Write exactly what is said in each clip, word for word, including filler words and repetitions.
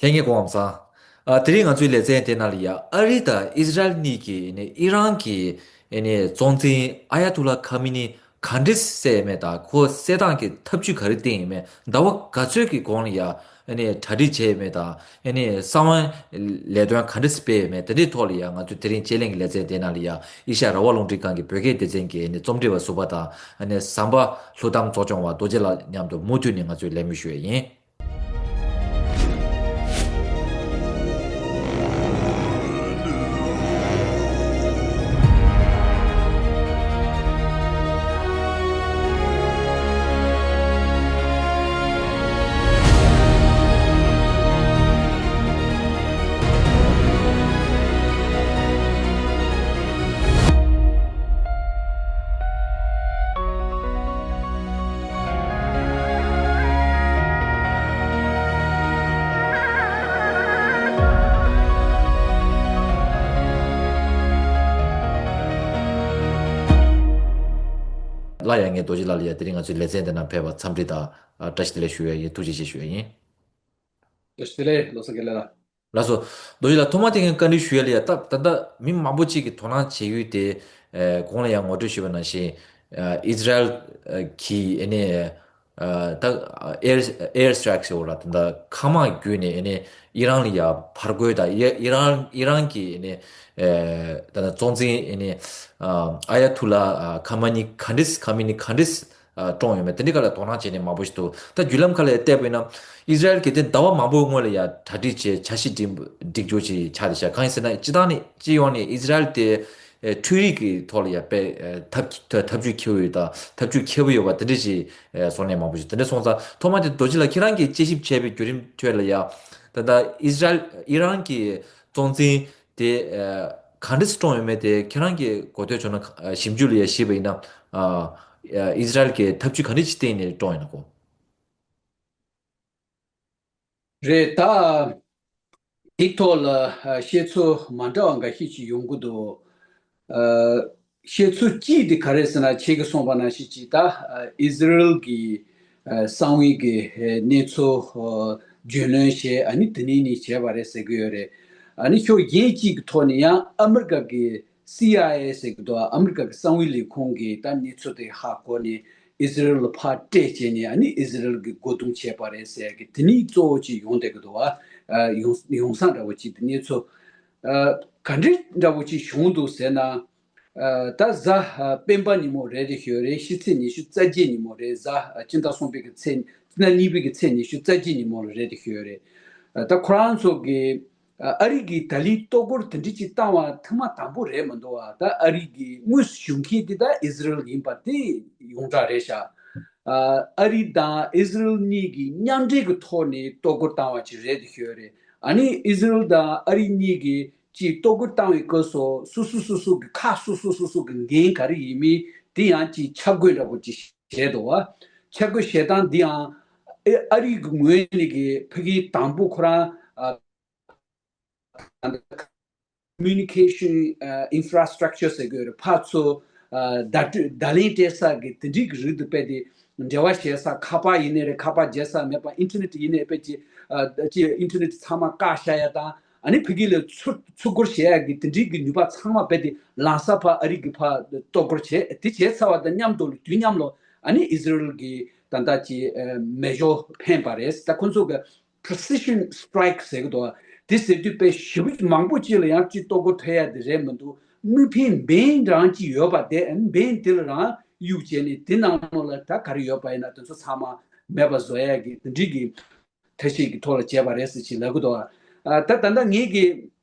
ལྷན་རྒྱས་སྐུ་ཁམས་བཟང་། ཨ། དེ་རིང་ང་ཚོའི་ལེ་ཚན་དེ་ནང་ལ་ཡ། ཨ་རི་དང་ཨི་ཟི་རལ་གཉིས་ཀྱིས་ནི་ཨི་རན་གྱི་ཨེ་ནི་གཙོ་འཛིན་ཨ་ཡ་ཐུ་ལ་ཁ་མི་ནི་ག་འདྲས་བསད་མེད་དང་། ཁོ་བསད་སྟངས་ཀྱི་ཐབས་ཇུས་ག་རེ་བསྟེན་ཡོད་མེད། ཟླ་བ་ག་ཚོད་ཀྱི་གོང་ལ་ཡ་ཨེ་ནི་གྲ་སྒྲིག་བྱས་ཡོད་མེད་དང་། ཨེ་ནི་གསང་བའི་ལས་དོན་ག་འདྲས་སྤེལ་ཡོད་མེད། དེ་འདྲའི་ཐོག་ལ་ཡ་ང་ཚོས་དེ་རིང་དཔྱད་གླེང་གི་ལེ་ཚན་དེ་ནང་ལ་ཡ། ཨེ་ཤ་ཡ་རང་དབང་རླུང་འཕྲིན་ཁང་གི་བོད་སྐད་སྡེ་ཚན་གྱི་ཨེ་ནི་རྩོམ་སྒྲིག་པ་ཟུར་པ་དང་། ཨེ་ནི་ཟམ་པ་ལྷུ་ཐམ་གཙོ་སྐྱོང་བ་རྡོ་རྗེ་ལགས་མཉམ་དུ་མུ་མཐུད་ནས་ང་ཚོས་ལད་མོ་ཞུ་ཡ་ཡིན། སླར་ཡང་ངས་རྡོ་རྗེ་ལགས་ལ་ཡ་དེ་རིང་ང་ཚོའི་ལེ་ཚན་དེ་ནང་ཕེབས་པར་འཚམས་འདྲི་དང་། ཨ། བཀྲ་ཤིས་བདེ་ལེགས་ཞུ་ཡ་ཡིན། ཐུགས་རྗེ་ཆེ་ཞུ་ཡ་ཡིན། བཀྲ་ཤིས་བདེ་ལེགས། བློ་བཟང་དགེ་ལེགས་ལགས། ལགས་སོ། རྡོ་རྗེ་ལགས། ཐོག་མ་དེ་ངས་བཀའ་འདྲི་ཞུ་ཡ་ལ་ཡ། ད་ད་ལྟ་མི་མང་པོ་ཅིག་གིས་དོ་སྣང་བྱེད་ཡུལ་དེ། ཨ། གོང་ལ་ཡང་ངོ་སྤྲོད་ཞུས་པ་ནང་བཞིན། ཨ། ཨི་ཟི་རལ་གྱིས་ཨེ་ནི། ཨ། ད་ཨེར་ཨེར་སི་ཊི་རའི་ཀི་ཟེར་བ་ལ། ད་ད་མཁའ་དམག་བརྒྱུད་ནས་ཨེ་ནི་ཨི་རན་ལ་ཡ་ཕར་རྒོལ་དང་། ཨི་ཨི་རན་ཨི་རན་གྱི་ཨེ་ནི། ཨ། ད་ད་གཙོ་འཛིན་ཨེ་ནི། ཨ། ཨ་ཡ་ཐུ་ལ། ཨ། ཁ་མ་ནི་ག་འདྲས་ཁ་མི་ནི་ག་འདྲས། ཨ། བཀྲོངས་ཡོད་མེད། དེ་འདྲའི་སྐོར་ལ་དོ་སྣང་བྱས་ནས་མང་པོ་ཞིག་འདུག་ད་བརྒྱུད་ལམ་ཁག་ལ་བལྟས་པ་ཡིན་ན། ཨི་ཟི་རལ་གྱིས་དེ་ཟླ་བ་མང་པོའི་སྔོན་ལ་ཡ་གྲ་སྒྲིག་བྱས། འཆར་གཞི་སྒྲིག་སྒྲིག་འཇོག་ཅིག་ཆགས་བསྡད་ཤག་གང་ཡིན་ཟེར་ན། སྤྱིར་བཏང་ནས་སྤྱི་ཡོངས་ནས་ཨི་ཟི་རལ་དེ། ཨ། འཕྲུལ་རིག་གི་ཐོག་ལ་ཡ་དཔེ། ཨ། ཐབས་ཐབས་ཐབས་ཇུས་མཁས་པོ་ཡོད་དང་། ཐབས་ཇུས་མཁས་པོ་ཡོད་པ་དེ་འདྲ་ཞིག་ཨ། བཟོ་མཁན་མང་པོ་ཞིག་དེ་འདྲ་སོང་ཙང་། ཐོག་མ་དེ་རྡོ་རྗེ་ལགས་ཁྱེད་རང་གིས་དཔྱད་ཞིབ་བྱས་པའི་བརྒྱུད་རིམ་ཁྲོད་ལ་ཡ། ད་ལྟ་ཨི་ཟི་རལ་ཨི་རན་གྱི་གཙོ་འཛིན་དེ། ཨ། ག་འདྲས་བཀྲོངས་ཡོད་མེད་དེ་ཁྱེད་རང་གིས་གོ་ཐོས་བྱུང་ན། ཨ། ཞིབ་འཇུག་ལ་ཡ་གཞིགས་པ་ཡིན་ན། ཨ། ཨ། ཨི་ཟི་རལ་གྱིས་ཐབས་ཇུས་ག་འདྲས་ཅིག་བསྟེན་ནས་བཀྲོངས་ཡོད་ན་གོ། རེད། ད་དེའི་ཐོག་ལ། ཨ། བཤད་ཚུལ་མ་འདྲ་བ་འགའ་ཤས་ཅིག་ཡོང་གི་འདུག་ཨ། བཤད་ཚུལ་གཅིག་དེ་ག་རེ་ཟེར་ན། ཁྱེད་ཀྱིས་གསུངས་པ་ནང་བཞིན་ཅིག་ད་ཨི་ཟི་རལ་གྱི་གསང་བའི་གི་གནས་ཚུལ་བརྗེ་ལེན་བྱས། ཨ་ནི་དེ་ནས་ནི་བྱས་པ་རེད་ཟེར་གྱི་ཡོད་རེད། ཨ་ནི་ཕྱོགས་གཞན་གཅིག་གི་ཐོག་ནས་ཡང་ཨ་མི་རི་ཀ་གི་སི་ཨའི་ཨེ་ཟེར་གྱི་འདུག་ཨ་མི་རི་ཀ་གི་གསང་བའི་ལས་ཁུངས་ཀྱིས་ད་གནས་ཚུལ་དེ་ཧ་གོ་ནས་ཨི་ཟི་རལ་ལ་ཕར་སྤྲད་བྱས་ནས། ཨ་ནི་ཨི་ཟི་རལ་གྱིས་རྒོལ་རྡུང་བྱས་པ་རེད་ཟེར་གྱི་དེ་ནི་གཙོ་བོ་ཅིག་ཡོང་བསྡད་ཀྱི་འདུག་ཨ། ཡོང་ཡོང་ས་འདྲ་བོ་ཅིག་དེ་གནས་ཚུལ། ཨ། ག་འདྲ་འདྲ་བོ་ཅིག་བྱུང་འདུག་ཟེར་ན། ཨ། ད་གཟའ་སྤེན་པ་ཉིན་མོ་རེད་དེ་ཞུ་ཡོད་རེད། ཕྱི་ཚེས་ཉི་ཤུ་རྩ་བརྒྱད་ཉིན་མོ་རེད། གཟའ་སྤྱི་ཟླ་གསུམ་པའི་གི་ཚེས། སྤྱི་ཟླ་གཉིས་པའི་གི་ཚེས་ཉི་ཤུ་རྩ་བརྒྱད་ཉིན་མོ་ལ་རེད་དེ་ཞུ་ཡོད་རེད། ཨ། ད་ཁོ་རང་ཚོ་གི། ཨ། ཨ་རི་གིས་ད་ལན་གཏོར་རྒོལ་དེ་འདྲ་ཅིག་བཏང་བ་ཐེངས་མ་དང་པོ་རེད་མི་འདུག་བ། ད་ཨ་རི་གི་དངོས་སུ་ཞུགས་མཁན་དེ་ད་ཨི་ཟི་རལ་ཡིན་པ་དེ་ཡོངས་གྲགས་རེད་ཤག་ཨ། ཨ་རི་དང་ཨི་ཟི་རལ་གཉིས་ཀྱིས་མཉམ་འབྲེལ་གྱི་ཐོག་ནས་གཏོར་རྒོལ་བཏང་བ་ཅིག་རེད་དེ་ཞུ་ཡོད་རེད། ཨ་ནི་ཨི་ཟི་རལ་དང་ཨ་རི་གཉིས་ཀྱིས་ཅིག་གཏོར་རྒོལ་བཏང་བའི་སྐབས་སུ་སོ་སོ་སོ་སོ་གི་ཁ། སོ་སོ་སོ་སོ་གི་འགན་ག་རེ་ཡིན་མིན་དེ་ཡང་ཅིག་ཆ་བགོས་འདྲ་པོ་ཅིག་བྱས་འདུག་བ། ཆ་བགོས་བྱེད་སྟངས་འདི་ཡང་ཨ་ཨ་རི་གི་ངོས་ནས་ཀྱི་ཕ་གིའི་དང་པོ་ཁོ་རང་། ཨ། Communication Infrastructure ཟེར་གྱི་ཡོད་རེད། ཕར་ཚུར། ཨ། བརྡ་སྤྲོད། བརྡ་ལན་སྤྲད་ས་གི་དེ་འདྲའི་གི་རིགས་དེ་རྦད་དེ་འབྲེལ་བ་བྱེད་ས། ཁ་པར་ཡིན་ནའི་རེད། ཁ་པར་བརྗེ་ས་མེད་པ། ཨིན་ཊར་ནེ་ཊི་ཡིན་ནའི་རྦད་དེ། ཨ། ཅིག་ཨིན་ཊར་ནེ་ཊི་ཚང་མ་བཀག་བཞག་ཡ་དང་། ཨ་ནི་ཕ་གི་ལ་ཚུར་ཚུར་རྒོལ་བྱེད་ཡ་གི་དེ་འདྲའི་གི་ནུས་པ་ཚང་མ་རྦད་དེ་ལངས་ས་ཕར་ཨ་རི་གི་ཕར་གཏོར་རྒོལ་བྱས། དེ་བྱས་ཚར་བ་དང་མཉམ་དུ་ལ། དུས་མཉམ་ལ་ཨ་ནི་ཨི་ཟི་རལ་གི་ད་ལྟ་ཅིག་ཨ། མེ་སྒྱོགས་འཕེན་པ་རེད། ད་ཁོ་ཚོ་གི་Precision Strike ཟེར་གི་འདུག་དེ་ཟེར་དུས་དཔེ་ཞེ་པོ་མང་པོ་ཅིག་ལ་ཡང་ཅིག་གཏོར་རྒོལ་ཐེབས་ཡ་དེ་རེད་མི་འདུག་དམིགས་འཕེན་འབེན་རང་ཅིག་ཡོད་པ་དེ། འབེན་དེ་ལ་རང་གཡུག་བྱས་ནས་དེ་ནང་ལོགས་ལ་ད་ག་རེ་ཡོད་པ་ཡིན་ན་དེ་ཚོ་ཚང་མ་མེད་པ་བཟོ་ཡ་གི་དེ་འདྲའི་གི་ཐབས་ཤེས་ཀྱི་ཐོག་ལ་བྱས་པ་རེད་ཟེར་ཅིག་ལབ་གི་འདུག་ཨ། ད་ད་ལྟ་ངེད་ཀྱི་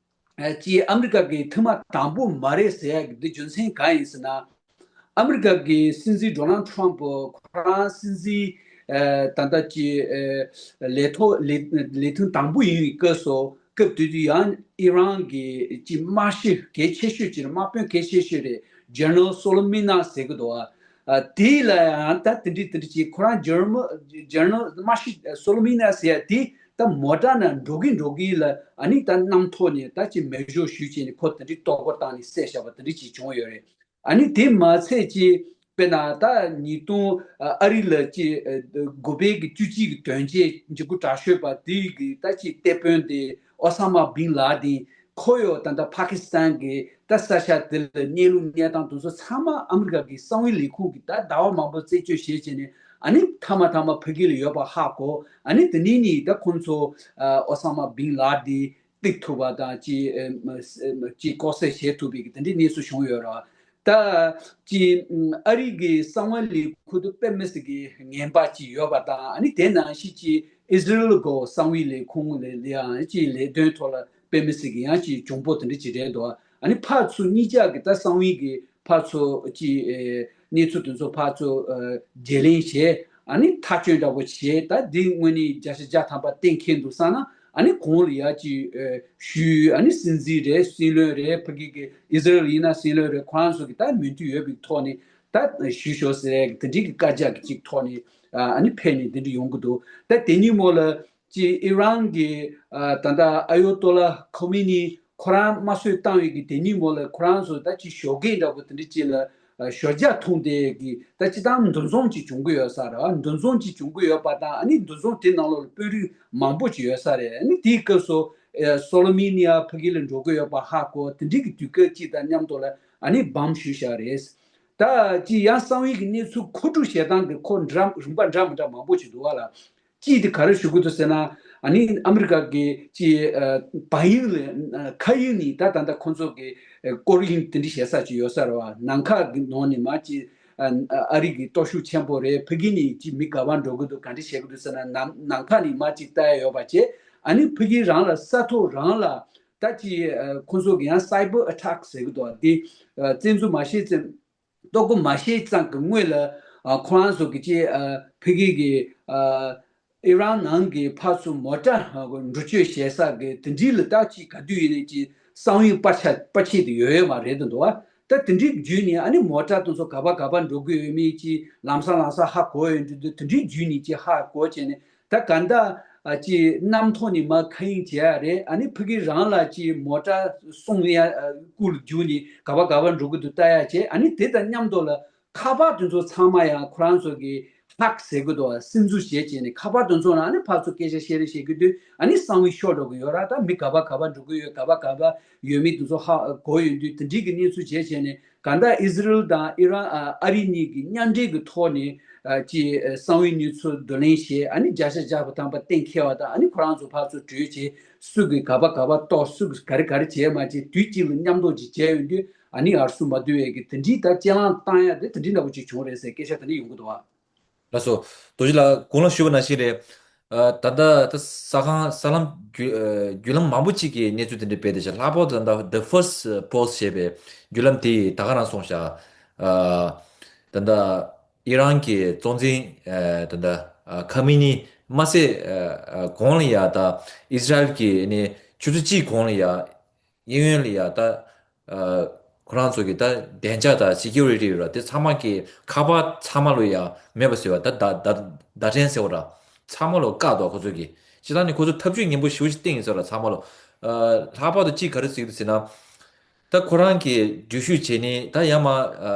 ཨ། ཅིག་ཨ་མི་རི་ཀ་གི་ཐེངས་མ་དང་པོ་མ་རེད་ཟེར་ཡ་གི་འདི་རྒྱུ་མཚན་གང་ཡིན་ཟེར་ན། ཨ་མི་རི་ཀ་གི་སྲིད་འཛིན་ཌོ་ནལ་ཊམ་ཕུ་ཁོ་རང་སྲིད་འཛིན། ཨ། ད་ལྟ་ཅིག་ཨ། ལས་ཐོག་ལས་ལས་ཐོག་དང་པོ་ཡིན་པའི་སྐབས་སུ། སྐབས་དེ་དུས་ཡང་ཨི་རན་གྱི་ཅིག་དམག་སྤྱི་གལ་ཆེ་ཤོས་ཅིག་རེད། དམག་དཔོན་གལ་ཆེ་ཤོས་རེད། ཇེ་ནེ་རལ་སོ་ལེ་མི་ན་ཟེར་གི་འདུག་ཨ། ཨ། དེ་ལ་ཡང་ད་དེ་འདྲའི་དེ་འདྲ་ཅིག་ཁོ་རང་ཇེ་ནེ་རལ་ཇེ་ནེ་རལ་དམག་སྤྱི་སོ་ལེ་མི་ན་ཟེར་ཡ་དེ་ད་མོ་ཊ་ནང་འགྲོ་གིན་འགྲོ་གིན་ལ། ཨ་ནི་ད་གནམ་ཐོག་ནས་ད་ཅིག་མེ་སྒྱོགས་གཞུས་བྱས་ནས་ཁོ་དེ་འདྲའི་གཏོར་རྒོལ་བཏང་ནས་བསད་བཞག་པ་དེ་འདྲ་ཅིག་བྱུང་ཡོད་རེད། ཨ་ནི་དེ་མ་ཚད་ཅིག་ དཔེར་ན་ད་ཉིས་སྟོང་ཨ་རི་ལ་ཅི་དགུ་པའི་གི་བཅུ་གཅིག་གི་དོན་རྐྱེན་འཇིགས་སྐུལ་དྲག་ཤོས་པ་དེའི་གི་ད་ཅི་གཏེར་དཔོན་དེ་ཨོ་ས་མ་བིན་ལ་དིན། ཁོ་ཡོད་ད་ལྟ་པ་ཀི་སི་ཐན་གི་ད་ས་ཆ་དེ་ལ་གནས་ལུགས་གནས་སྟངས་དེ་ཚོ་ཚང་མ་ཨ་མི་རི་ཀ་གི་གསང་བའི་ལས་ཁུངས་ཀྱི་ད་ཟླ་བ་མང་པོ་རྩད་གཅོད་བྱས་བྱས་ནས། ཨ་ནི་མཐའ་མ་མཐའ་མ་ཕ་གི་ལ་ཡོད་པ་ཧ་གོ། ཨ་ནི་དེ་ནས་ནི་ད་ཁོང་ཚོ་ཨོ་ས་མ་བིན་ལ་དིན་བཏེག་ཐུབ་པ་དང་ཅི་ཅི་ལྐོག་གསོད་བྱེད་ཐུབ་པའི་གི་དེ་འདྲའི་གནས་ཚུལ་བྱུང་ཡོད་ར། ད་ཅི་ཨ་རི་གི་གསང་བའི་ལས་ཁུངས་དུ་དཔེ་མི་སྲིད་ཀྱི་ངན་པ་ཅིག་ཡོད་པ་དང་། ཨ་ནི་དེ་ནང་བཞིན་ཅི་ཨི་ཟི་རེལ་གོ་གསང་བའི་ལས་ཁུངས་ལ་ཡང་ཅི་ལས་དོན་ཐོག་ལ་དཔེ་མི་སྲིད་ཀྱི་ཡང་ཅི་གྱོང་པོ་དེ་འདྲ་ཅིག་རེད་འདུག་ཨ་ནི་ཕར་ཚུར་གཉིས་ཆ་གི་ད་གསང་བའི་གི་ཕར་ཚུར་ཅི་གནས་ཚུལ་དེ་ཚོ་ཕར་ཚུར་བརྗེ་ལེན་བྱས། ཨ་ནི་ཐག་གཅོད་འདྲ་པོ་བྱས། ད་འདི་དངོས་གནས་བརྒྱ་ཆ་བརྒྱ་ཐམ་པ་གཏན་འཁེལ་འདུག་བསམ་ན། ཨ་ནི་གོང་ལ་ཡ་ཅིག་ཨ་ཞུས། ཨ་ནི་སྲིད་འཛིན་རེད། སྲིད་བློན་རེད། ཕ་གི་གི་ཨི་ཟི་རེལ་ཡིན་ན་སྲིད་བློན་རེད། ཁོ་རང་ཚོ་གི་ད་མོས་མཐུན་ཡོད་པའི་ཐོག་ནས་ད་ཞུས་ཤོག་ཟེར་དེ་འདྲའི་གི་བཀའ་རྒྱ་གི་ཅིག་ཐོག་ནས་ཨ་ནི་ཕེབས་ནས་དེ་འདྲ་ཡོང་གི་འདུག་ད་དེ་ཉིན་མོ་ལ་ཅིག་ཨི་རན་གི་ད་ལྟ་ཨ་ཡོ་ཏོ་ལ་ཁོ་མི་ནི་ཁོ་རང་དམར་གསོད་བཏང་བའི་གི་དེ་ཉིན་མོ་ལ་ཁོ་རང་ཚོ་ད་ཅིག་ཞོགས་ཀས་འདྲ་པོ་དེ་འདྲ་ཅིག་ལ་ཞོགས་ཇ་འཐུང་དེ་གི་ད་ཅི་ད་འདུ་འཛོམས་ཅིག་བྱུང་གི་ཡོད་ས་རེད། འདུ་འཛོམས་ཅིག་བྱུང་གི་ཡོད་པ་དང་། ཨ་ནི་འདུ་འཛོམས་དེ་ནང་ལོགས་ལ་དཔོན་རིགས་མང་པོ་ཅིག་ཡོད་ས་རེད། ཨ་ནི་དེའི་སྐབས་སུ་སོ་ལོ་མི་ནི་ཡ་ཕ་གི་ལ་འགྲོ་གི་ཡོད་པ་ཧ་གོ། དེ་འདྲའི་གི་དུས་སྐབས་ཅིག་དང་མཉམ་དུ་ལ་ཨ་ནི་བམ་གཞུས་བཞག་རེད། ད་ཅི་ཡང་གསང་བའི་གི་གནས་ཚུལ་མཁོ་སྒྲུབ་བྱེད་སྟངས་གི་ཁོ་འདྲ་རིམ་པ་འདྲ་མི་འདྲ་མང་པོ་ཅིག་འདུག་བ་ལ། ཅིས་དེ་ག་རེ་ཞུ་གི་འདུག་ཟེར་ན། ཨ་ནི་ཨ་མི་རི་ཀ་གི་ཅི་བ་ཡིག་ལ་ཁ་ཡིག་ནི་ད་ད་ལྟ་ཁོང་ཚོ་གི་སྐོར་གཡེང་དེ་འདྲ་བྱེད་ས་ཅིག་ཡོད་ས་རེད་བ། ནམ་མཁའ་གི་ནང་ནས་མ་ཅི་ཨ་རི་གི་སྟོབས་ཤུགས་ཆེན་པོ་རེད། ཕ་གི་ནི་ཅི་མི་ག་བ་འགྲོ་གི་འདུག་ག་འདྲ་བྱེད་གི་འདུག་ཟེར་ན། ནམ་ནམ་མཁའ་ནས་མ་ཅི་ལྟ་ཡ་ཡོད་པ་བྱས། ཨ་ནི་ཕ་གི་རང་ལ་ས་ཐོག་རང་ལ་ད་ཅི་ཁོང་ཚོ་གི་ཡང་cyber attack ཟེར་གི་འདུག་དེ་བཙན་འཛུལ་མ་བྱས་ཙམ། ལྟོ་གོ་མ་ཤེས་ཙང་གི་སྔོན་ལ་ཨ་ཁོ་རང་ཚོ་གི་ཅི་ཨ་ཕ་གི་གི་ཨ་ཨི་རན་ནང་གི་ཕར་ཚུར་མོ་ཊ་ཨ་འགྲུལ་སྐྱོད་བྱེད་ས་གི་དེ་འདྲི་ལ་ད་ཅི་ག་དུས་ཡིན་ནའི་ཅི་གསང་བའི་པར་ཆས་པར་ཆས་དེ་ཡོད་ཡོད་མ་རེད་དུ་འདུག་ཨ་ད་དེ་འདྲི་བརྒྱུད་ནས་ཨ་ནི་མོ་ཊ་དེ་ཚོ་ག་པ་ག་པ་འགྲོ་གི་ཡོད་མེད་ཅི་ལམ་སང་ལམ་སང་ཧ་གོ་ཡོད་འདུག་དེ་འདྲི་བརྒྱུད་ནས་ཅི་ཧ་གོ་བྱས་ནས། ད་ག་འདྲ་ཨ་ཅི་གནམ་ཐོག་ནས་མར་མཁའ་དབྱིངས་བྱེད་ཡ་རེད། ཨ་ནི་ཕ་གི་རང་ལ་ཅི་མོ་ཊ་སོང་ཡ་ཨ་སྐུ་ལ་རྒྱུག་ནས་ག་པ་ག་པ་འགྲོ་གི་འདུག་ལྟ་ཡ་བྱས། ཨ་ནི་དེ་དང་མཉམ་དུ་ལ་ཁ་པར་དེ་ཚོ་ཚང་མ་ཡང་ཁོ་རང་ཚོ་གི་ཧེག་ཟེར་གི་འདུག་སིམ་འཛུལ་བྱས་བྱས་ནས་ཁ་པར་དེ་ཚོ་ནང་ཨ་ནི་ཕར་ཚུར་སྐད་ཆ་བཤད་རེས་བྱེད་ཀྱི་འདུག་ཨ་ནི་གསང་བའི་ཤོར་འགྲོ་གི་ཡོད་ར། ད་མི་ག་པ་ག་པ་འགྲོ་གི་ཡོད། ག་པ་ག་པ་ཡོད་མེད་དེ་ཚོ་ཧ་གོ་ཡོང་དུས་དེ་འདྲའི་གི་གནས་ཚུལ་བྱས་བྱས་ནས། གང་ལྟར་ཨི་ཟི་རེལ་དང་ཨི་རན་ཨ་ཨ་རི་གཉིས་ཀྱིས་མཉམ་འབྲེལ་གྱི་ཐོག་ནས་ཨ་ཅི་ཨ་གསང་བའི་གནས་ཚུལ་བསྡུ་ལེན་བྱས། ཨ་ནི་བརྒྱ་ཆ་བརྒྱ་པོ་ཐམ་པ་གཏན་འཁེལ་བ་དང་། ཨ་ནི་ཁོ་རང་ཚོ་ཕར་ཚུར་གྲོས་བྱས། སུ་གིས་ག་པ་ག་པ་གཏོགས། སུ་གིས་ག་རེ་ག་རེ་བྱས་མ་བྱས། དུས་གཅིག་ལ་མཉམ་དུ་ཅིག་བྱས་ཡོང་དུས། ཨ་ནི་ཨར་སུ་མ་བསྡུ་བའི་གི་དེ་འདྲའི་ད་གཅེན་གླང་བཏང་ཡ་དེ་དེ་འདྲའི་འདྲ་པོ་ཅིག་བྱུང་རེད་ཟེར་སྐད་ཆ་དེ་འདྲ་ཡོང་གི་འདུག་བ། ལགས་སོ། རྡོ་རྗེ་ལགས་གོང་ལ་ཞུས་པ་ནང་བཞིན་རེད། ཨ་ད་ལྟ་ད་ས་ཁང་ས་ལམ་བརྒྱུད་ཨ་བརྒྱུད་ལམ་མང་པོ་ཅིག་གིས་གནས་ཚུལ་དེ་འདྲ་སྤེལ་བསྡད་ཤག་ལྷག་པར་དུ་ད་ལྟ་The First Post ཞེས་པའི་བརྒྱུད་ལམ་དེ་ཡིས་ད་ག་རང་གསུངས་ཤག་ཨ་ད་ལྟ་ཨི་རན་གྱི་གཙོ་འཛིན་ཨ་ད་ལྟ་ཨ་ཁ་མི་ནི་མ་ཟད་ཨ་ཨ་གོང་ལ་ཡ་ད་ཨི་སི་རལ་གྱི་ནི་ཆུ་ཚོད་གཅིག་གོང་ལ་ཡ། གཡས་གཡོན་ལ་ཡ་ད། ཨ་ཁོ་རང་ཚོ་གི་ད་བདེ་འཇགས་དང་སི་ཀིའུ་རི་ཊི་ཡོད་ར། དེ་ཚང་མ་གི་ཁ་པར་ཚང་མ་ལོ་ཡ་མེད་པ་ཟེར་བ། ད་ད་ད་བརྡ་འཕྲིན་ཟེར་བ་ར། ཚང་མ་ལོ་བཀག་འདུག་ཁོ་ཚོ་གི། སྤྱིར་བཏང་ནི་ཁོ་ཚོ་ཐབས་ཇུས་ངན་པོ་ཞེ་པོ་ཅིག་བཏིང་ཡིན་ཟེར་བ་ར། ཚང་མ་ལོ། ཨ་ལྷག་པར་དུ་གཅིག་ག་རེ་ཟེར་གི་འདུག་ཟེར་ན། ད་ཁོ་རང་གི་འགྲུལ་བཞུད་བྱས་ནི་ད་ཡར་མར་ཨ་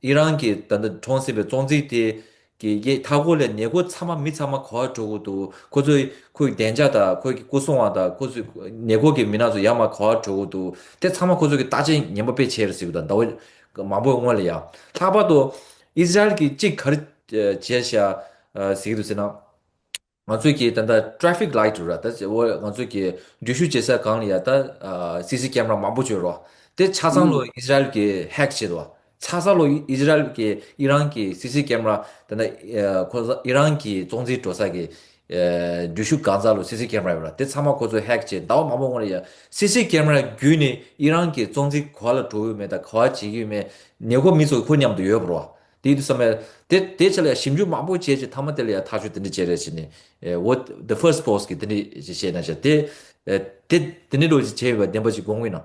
ཨི་རན་གྱི་ད་ལྟ་གྲོངས་ཟིན་པའི་གཙོ་འཛིན་དེ། གི་གི་མཐའ་འཁོར་ལ་ཉེ་འཁོར་ཚང་མ་མི་ཚང་མ་ག་པར་འགྲོ་གི་འདུག་ཁོ་ཚོས་ཁོའི་བདེ་འཇགས་དང་ཁོའི་སྐུ་སྲུང་བ་དང་ཁོ་ཚོའི་ཉེ་འཁོར་གྱི་མི་སྣ་ཚོ་ཡར་མར་ག་པར་འགྲོ་གི་འདུག་དེ་ཚང་མ་ཁོ་ཚོས་ཀྱི་བརྟག་དཔྱད་ངན་པ་དཔེ་བྱས་རེད་ཟེར་གི་འདུག་ཟླ་བ་མང་པོའི་སྔོན་ལ་ཡ། ལྷག་པར་དུ་ཨི་སི་རལ་གྱིས་གཅིག་ག་རེ་བྱས་ཤག་ཟེར་གི་འདུག་ཟེར་ན། ང་ཚོས་ཀྱི་ད་ལྟ་ཊེ་ཕིག་ལའིཊ་ར། ད་འོ་ང་ཚོས་ཀྱི་འགྲུལ་བཞུད་བྱེད་ས་སྒང་ལ་ཡ་ད་སི་སི་ཀེམ་ར་མང་པོ་ཅིག་ཡོད་རེད་བ། དེ་ཆ་ཚང་ལོ་ཨི་སི་རལ་གྱིས་ཧེག་བྱས་འདུག་བ། ཆ་ཚང་ལོ་ཨི་སི་རལ་གྱི་ཨི་རན་གྱི་སི་སི་ཀེམ་ར། ད་ལྟ་ཁོ་ཚོ་ཨི་རན་གྱི་གཙོ་འཛིན་འགྲོ་ས་གི་འགྲུལ་བཞུད་སྒང་ཚང་ལོ་སི་སི་ཀེམ་ར་ཡོད་ར། དེ་ཚང་མ་ཁོ་ཚོས་ཧེག་བྱས། ཟླ་བ་མང་པོ་སྔོན་ལ་ཡ་སི་སི་ཀེམ་ར་བརྒྱུད་ནས་ཨི་རན་གྱི་གཙོ་འཛིན་ག་པར་ལ་འགྲོ་ཡོད་མེད་དང་ག་པར་བྱེད་ཀྱི་ཡོད་མེད་ཉེ་འཁོར་མི་ཚོ་ཁོ་མཉམ་དུ་ཡོད་པ་རེད་བ། དེ་ཡིན་དུས་ཙམ་པ་དེ་དེ་ཆ་ལ་ཡ་ཞིབ་འཇུག་མང་པོ་བྱས་བྱས་མཐའ་མ་དེ་ལ་ཡ་ཐག་གཅོད་དེ་འདྲ་བྱས་རེད་ཟེར་ནས། ཨེ། འོ། The First Post གིས་དེ་འདྲ་བཤད་གནང་ཤག་དེ། ཨེ། དེ་དེ་འདྲ་འགྲོ་བྱས་བྱས་ཡོད་པ་བདེན་པ་ཞིག་དགོངས་ཀྱི་ན།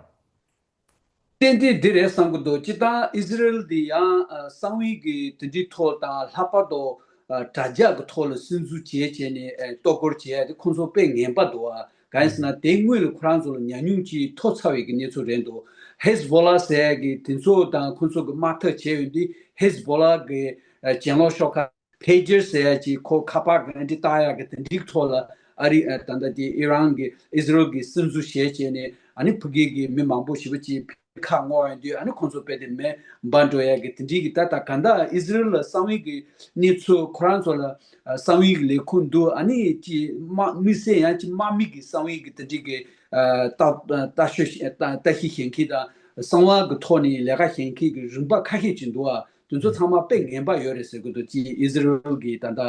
ཏན་ཏན་འདི་རེད་བསམ་གྱི་འདུག་སྤྱིར་བཏང་ཨི་ཟི་རེལ་འདི་ཡང་ཨ་གསང་བའི་གི་དེ་འདྲའི་ཐོག་དང་། ལྷག་པར་དུ་ཨ་དྲ་རྒྱ་གི་ཐོག་ལ་སིམ་འཛུལ་བྱས་བྱས་ནས་ཨེ་གཏོར་རྒོལ་བྱས་ཏེ་ཁོང་ཚོ་དཔེ་ངན་པ་འདུག་ཨ། གང་ཡིན་ཟེར་ན་དེ་སྔོན་ལ་ཁོ་རང་ཚོ་ལ་ཉམས་མྱོང་ཅིག་ཐོབ་ཚར་བའི་གི་གནས་ཚུལ་རེད་འདུག་ཧེ་ཟི་བྷོ་ལ་ཟེར་ཡ་གི་དེ་ཚོ་དང་ཁོང་ཚོ་གི་དམག་འཐབ་བྱས་ཡོད་དུས། ཧེ་ཟི་བྷོ་ལ་གི་ཨ་གྱེན་ལོག་ཤོག་ཁག་པེ་ཇར་ཟེར་ཡ་ཅིག་ཁོ་ཁ་པར་གི་ཨ་འདྲི་བཏགས་ཡ་གི་དེ་འདྲའི་ཐོག་ལ་ཨ་རི་ཨ་ད་ལྟ་དེ་ཨི་རན་གི་ཨི་ཟི་རལ་གི་སིམ་འཛུལ་བྱས་བྱས་ནས་ཨ་ནི་ཕ་གི་གི་མི་མང་པོ་ཞེ་པོ་ཅིག་ཁ་སྔོག་ཡོང་དུས་ཨ་ནི་ཁོང་ཚོ་དཔེ་དེ་མེ་འབར་འགྲོ་ཡ་གི་དེ་འདྲའི་གི་ད་ད་ག་འདྲ་ཨི་ཟི་རལ་ལ་གསང་བའི་གི་གནས་ཚུལ་ཁོ་རང་ཚོ་ལ་གསང་བའི་གི་ལས་ཁུངས་འདུག་ཨ་ནི་ཅི་དམག་དམིགས་བསལ་ཡང་ཅི་དམག་མི་གི་གསང་བའི་གི་དེ་འདྲའི་གི་ལྟ་ལྟ་ཤོད་ལྟ་ལྟ་ཞིབ་བྱེད་མཁན་དང་གསང་བ་གི་ཐོག་ནས་ལས་ཀ་བྱེད་མཁན་གི་རིམ་པ་ཁ་ཤས་ཅིག་འདུག་ཨ། དེ་ཚོ་ཚང་མ་དཔེ་ངན་པ་ཡོད་རེད་ཟེར་གི་འདུག་ཅི་ཨི་ཟི་རལ་གི་ད་ལྟ་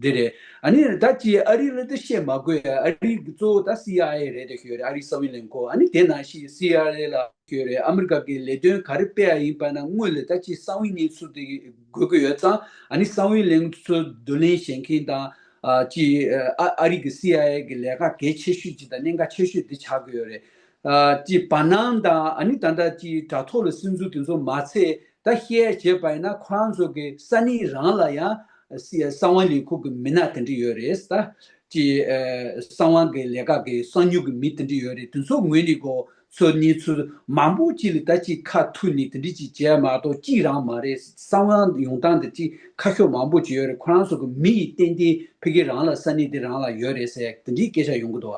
འདི་རེད། ཨ་ནི་ད་ཅི་ཨ་རི་ལ་ད་བཤད་མ་དགོས། ཨ་རི་གི་གཙོ་བོ་ད་སི་ཨའི་ཨེ་རེད་དེ་ཤོད་རེད། ཨ་རིའི་གསང་བའི་ལས་ཁུངས། ཨ་ནི་དེ་ནང་བཞིན་སི་ཨའི་ཨེ་ལ་ཤོད་རེད། ཨ་མི་རི་ཀ་གི་ལས་དོན་ག་རེ་སྤེལ་ཡ་ཡིན་པ་ན་སྔོན་ལ་ད་ཅི་གསང་བའི་གནས་ཚུལ་དེ་དགོས་ཀྱི་ཡོད་ཙང་། ཨ་ནི་གསང་བའི་གནས་ཚུལ་བསྡུ་ལེན་བྱེད་མཁན་དང་ཨ་ཅི་ཨ་ཨ་རི་གི་སི་ཨའི་ཨེ་གི་ལས་ཀ་གལ་ཆེ་ཤོས་ཅིག་དང་གནད་འགག་ཆེ་ཤོས་དེ་ཆགས་ཀྱི་ཡོད་རེད། ཨ་ཅི་བར་སྣང་དང་ཨ་ནི་ད་ལྟ་ཅི་དྲ་ཐོག་ལ་སིམ་འཛུལ་དེ་ཚོ་མ་ཚད། ད་བཤད་བྱས་པ་ཡིན་ན་ཁོ་རང་ཚོ་གི་ས་གནས་རང་ལ་ཡང་སི་གསང་བ་ལས་ཁུངས་ཀྱི་མི་སྣ་དེ་འདྲ་ཡོད་རེད། ད་ཅི་ཨ་གསང་བ་གི་ལས་ཀ་གི་གསང་མྱུལ་གྱི་མི་དེ་འདྲ་ཡོད་རེད། དེ་ཚོ་ངོས་ནས་གོ་ཚོ་གནས་ཚུལ་མང་པོ་ཅིག་ལ་ད་ཅི་ཁ་ཐུག་ནས་དེ་འདྲ་ཅིག་བྱས་མ་གཏོགས་གཅིག་རང་མ་རེད། གསང་བ་ཡོང་སྟངས་དེ་ཅི་ཁ་ཤོ་མང་པོ་ཅིག་ཡོད་རེད། ཁོ་རང་ཚོ་གི་མི་ཡིས་ཏན་ཏན་ཕ་གི་རང་ལ་ས་གནས་དེ་རང་ལ་ཡོད་རེད་ཟེར་དེ་འདྲའི་སྐད་ཆ་ཡོང་གི་འདུག་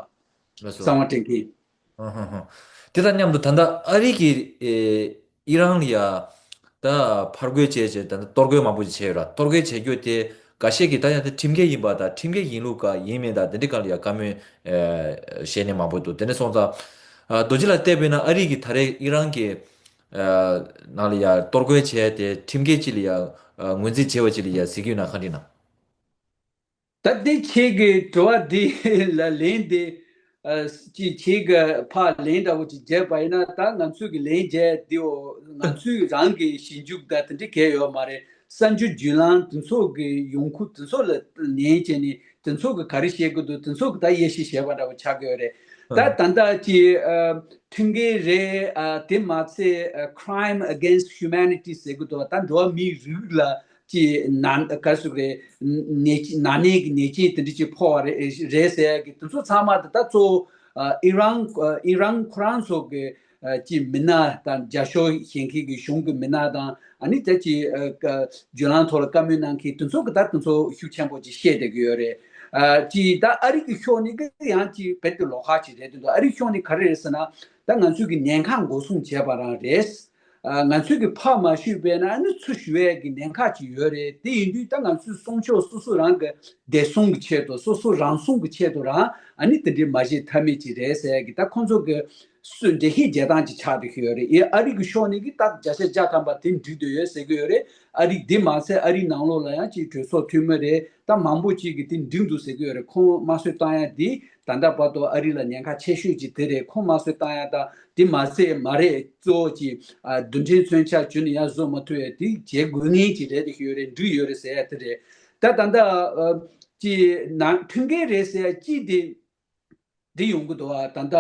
བ། ལགས་སོ། གསང་བ་སྤྲད་མཁན། ཧུང་ཧུང་ཧུང་། དེ་དང་མཉམ་དུ་ད་ལྟ་ཨ་རི་གི་ཨེ་ཨི་རན་ལ་ཡ་ད་ཕར་རྒོལ་བྱས་བྱས་ད་ལྟ་གཏོར་རྒོལ་མང་པོ་ཞིག་བྱས་ཡོད་ར། གཏོར་རྒོལ་བྱེད་རྒྱུ་དེ་འགའ་ཤས་ཀྱིས་ད་ཡང་དེ་ཁྲིམས་འགལ་ཡིན་པ་དང་ཁྲིམས་འགལ་ཡིན་ལུགས་ག་ཡིན་མིན་དང་དེ་འདྲའི་སྒང་ལ་ཡ་བཀའ་མོལ་ཨེ་བྱས་ནས་མང་པོ་འདུག་དེ་འདྲ་སོང་ཙང་ཨ་རྡོ་རྗེ་ལགས་བལྟས་པས་ན་ཨ་རི་གིས་ད་རེས་ཨི་རན་གྱི་ཨ་ནང་ལ་ཡ་གཏོར་རྒོལ་བྱས་ཏེ་ཁྲིམས་འགལ་ཅིག་ལ་ཡ་ཨ་ངོས་འཛིན་བྱས་པ་ཅིག་ལ་ཡ་གཟིགས་ཀྱི་ཡོད་ན་ག་འདྲ་ཡིན་ན། ད་ལྟ་ཁྱེད་ཀྱི་དྲི་བ་འདི་ལ་ལན་དེ་ཨ་ཅི་ཁྱེད་ཀྱི་ཕར་ལན་འདྲ་བོ་ཅིག་བརྒྱབ་པ་ཡིན་ན། ད་ང་ཚོས་ཀྱི་ལན་བརྒྱབ་དེའོ་ང་ཚོས་རང་གི་ཞིབ་འཇུག་དང་དེ་འདྲ་གས་ཡོད་མ་རེད། གསར་འགྱུར་བརྒྱུད་ལམ་དེ་ཚོ་གི་ཡོང་ཁུངས་དེ་ཚོ་ལ་ཉན་བྱས་ནས་དེ་ཚོ་གི་ག་རེ་བཤད་ཀྱི་འདུག་དེ་ཚོ་གི་ད་དབྱེ་ཞིབ་བྱས་པ་འདྲ་བོ་ཆགས་ཀྱི་ཡོད་རེད། ད་ད་ལྟ་ཅི་ཨ་ཁྲིམས་འགལ་རེད། ཨ་དེ་མ་ཚད་ཨ་crime against humanity ཟེར་གྱི་འདུག་ད་འགྲོ་བ་མིའི་རིགས་ལ་ཅི་ན་ག་ཟེར་རེད། ནད་ནད་ནད་ཀྱི་ནད་རྐྱེན་དེ་འདྲ་ཅིག་ཕོག་པ་རེད་རེད་ཟེར་ཡ་གི་དེ་ཚོ་ཚང་མ་དེ་ད་གཙོ་བོ་ཨ་ཨི་རན་ཨ་ཨི་རན་ཁོ་རང་ཚོ་གི་ཨ་ཅི་མི་སྣ་དང་རྒྱབ་སྐྱོར་བྱེད་མཁན་གྱི་གཞུང་གི་མི་སྣ་དང་ཨ་ནི་ད་ཅི་ཨ་ཀ་བརྒྱུད་ལམ་ཐོག་ལ་བཀའ་མོལ་གནང་མཁན་དེ་ཚོ་གི་ད་དེ་ཚོ་ཤུགས་ཆེན་པོ་ཅིག་བཤད་བསྡད་ཀྱི་ཡོད་རེད། ཨ་ཅི་ད་ཨ་རི་གི་ཕྱོགས་ནས་གི་ཡང་ཅི་རྦད་དེ་ལོགས་ཀ་ཅིག་རེད་དེ་འདུག་ཨ་རི་ཕྱོགས་ནས་ག་རེ་རེད་ཟེར་ན་ད་ང་ཚོས་གི་ཉེན་ཁ་འགོག་སྲུང་བྱས་པ་རང་རེད། ཨ་ང་ཚོས་ཀྱི་ཕར་མ་ཞུས་པས་ན་ཨ་ནི་ཚུར་ཞུ་ཡས་ཀྱི་ཉེན་ཁ་ཅིག་ཡོད་རེད། དེ་ཡིན་དུས་ད་ང་ཚོས་སྲུང་སྐྱོབ་སོ་སོ་རང་གི་བདེ་སྲུང་གི་ཆེད་དུ་སོ་སོ་རང་སྲུང་གི་ཆེད་དུ་རང་ཨ་ནི་དེ་འདྲའི་མ་བྱེད་ཐབས་མེད་ཅིག་རེད་ཟེར་ཡས་ཀྱི་ད་ཁོང་ཚོ་གི་སུ་འགྲེལ་བཤད་རྒྱག་སྟངས་ཅིག་ཆགས་བསྡད་ཀྱི་ཡོད་རེད། ཨེ་ཨ་རི་གི་ཕྱོགས་ནས་ཀྱི་ད་བརྒྱ་ཆ་བརྒྱ་ཐམ་པ་དེ་འགྲིག་བསྡད་ཡོད་ཟེར་གྱི་ཡོད་རེད། ཨ་རི་དེ་མ་ཟད་ཨ་རི་ནང་ལོགས་ལ་ཡང་ཅིག་གྲོས་ཚོགས་འཐུས་མི་རེད། ད་མང་པོ་ཅིག་གིས་དེ་འགྲིག་འདུག་ཟེར་གྱི་ཡོད་རེད། ཁོང་དམར་གསོད་བཏང་ཡ་དེ་ད་ལྟ་བར་དུ་ཨ་རི་ལ་ཉེན་ཁ་ཆེ་ཤོས་ཅིག་དེ་རེད། ཁོང་དམར་གསོད་བཏང་ཡ་དང་དེ་མ་ཟད་མ་རེད་གཙོ་བོ་ཅིག་ཨ་རྡུལ་ཕྲན་མཚོན་ཆ་བྱུང་ནས་ཡར་བཟོ་མ་ཐུབ་ཡ་དེ་བྱེད་དགོས་ངེས་ཅིག་རེད་དེ་ཡོད་རེད། འགྲིག་ཡོད་རེད་ཟེར་ཡ་དེ་རེད། ད་ད་ལྟ་ཨ་ཅིག་ནང་ཁྲིམས་འགལ་རེད་ཟེར་ཡ་ཅིག་དེ་འདི་ཡོང་གི་འདུག་ཨ་ད་ལྟ་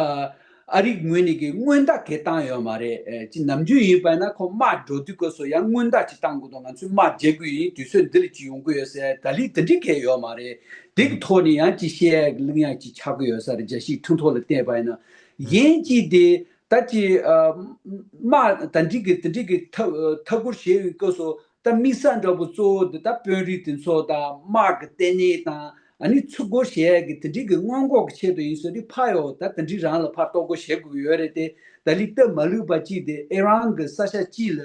ཨ་རིའི་ངོས་ནས་ཀྱི་སྔོན་བརྡ་གས་བཏང་ཡོད་མ་རེད། ཨེ་ཅི་ནམ་རྒྱུན་ཡིན་པ་ན་ཁོ་དམག་འགྲོ་དུས་སྐབས་སུ་ཡང་སྔོན་བརྡ་ཅིག་བཏང་གི་འདུག་ང་ཚོས་དམག་རྒྱག་གི་ཡིན། དུས་ཚོད་འདི་ལ་ཅིག་ཡོང་གི་ཡོད་ཟེར། ད་ལི་དེ་འདྲི་གས་ཡོད་མ་རེད། དེ་གི་ཐོག་ནས་ཡང་ཅིག་བཤད་ཡ་གི་གླེང་ཡ་ཅིག་ཆགས་ཀྱི་ཡོད་ས་རེད། རྒྱལ་སྤྱིའི་ཁྲིམས་ཐོག་ལ་བལྟས་པ་ཡིན་ན། ཡིན་གཅིག་དེ་ད་ཅིག་ཨ་དམག་ད་འགྲིག་གི་དེ་འགྲིག་གི་འཐབ་འཐབ་འཁོར་བྱེད་ཡོད་སྐབས་སུ། ད་དམིགས་བསལ་འདྲ་པོ་གཙོ་བོ་འདི་ད་དཔོན་རིགས་དེ་ཚོ་དང་དམག་གི་ལྟེ་གནས་དང་ཨ་ནི་ཚུར་རྒོལ་བྱེད་ཡས་ཀྱི་དེ་འདྲའི་གི་སྔོན་འགོག་གི་ཆེད་དུ་ཡིན་ཟེར་དུས་ཕར་ཡོང་ད་དེ་འདྲའི་རང་ལ་ཕར་གཏོར་རྒོལ་བྱེད་དགོས་ཀྱི་ཡོད་རེད་དེ། ད་ལི་སྟབས་མ་ལུགས་པ་གཅིག་དེ་ཨི་རན་གྱི་ས་ཆ་གཅིག་ལ་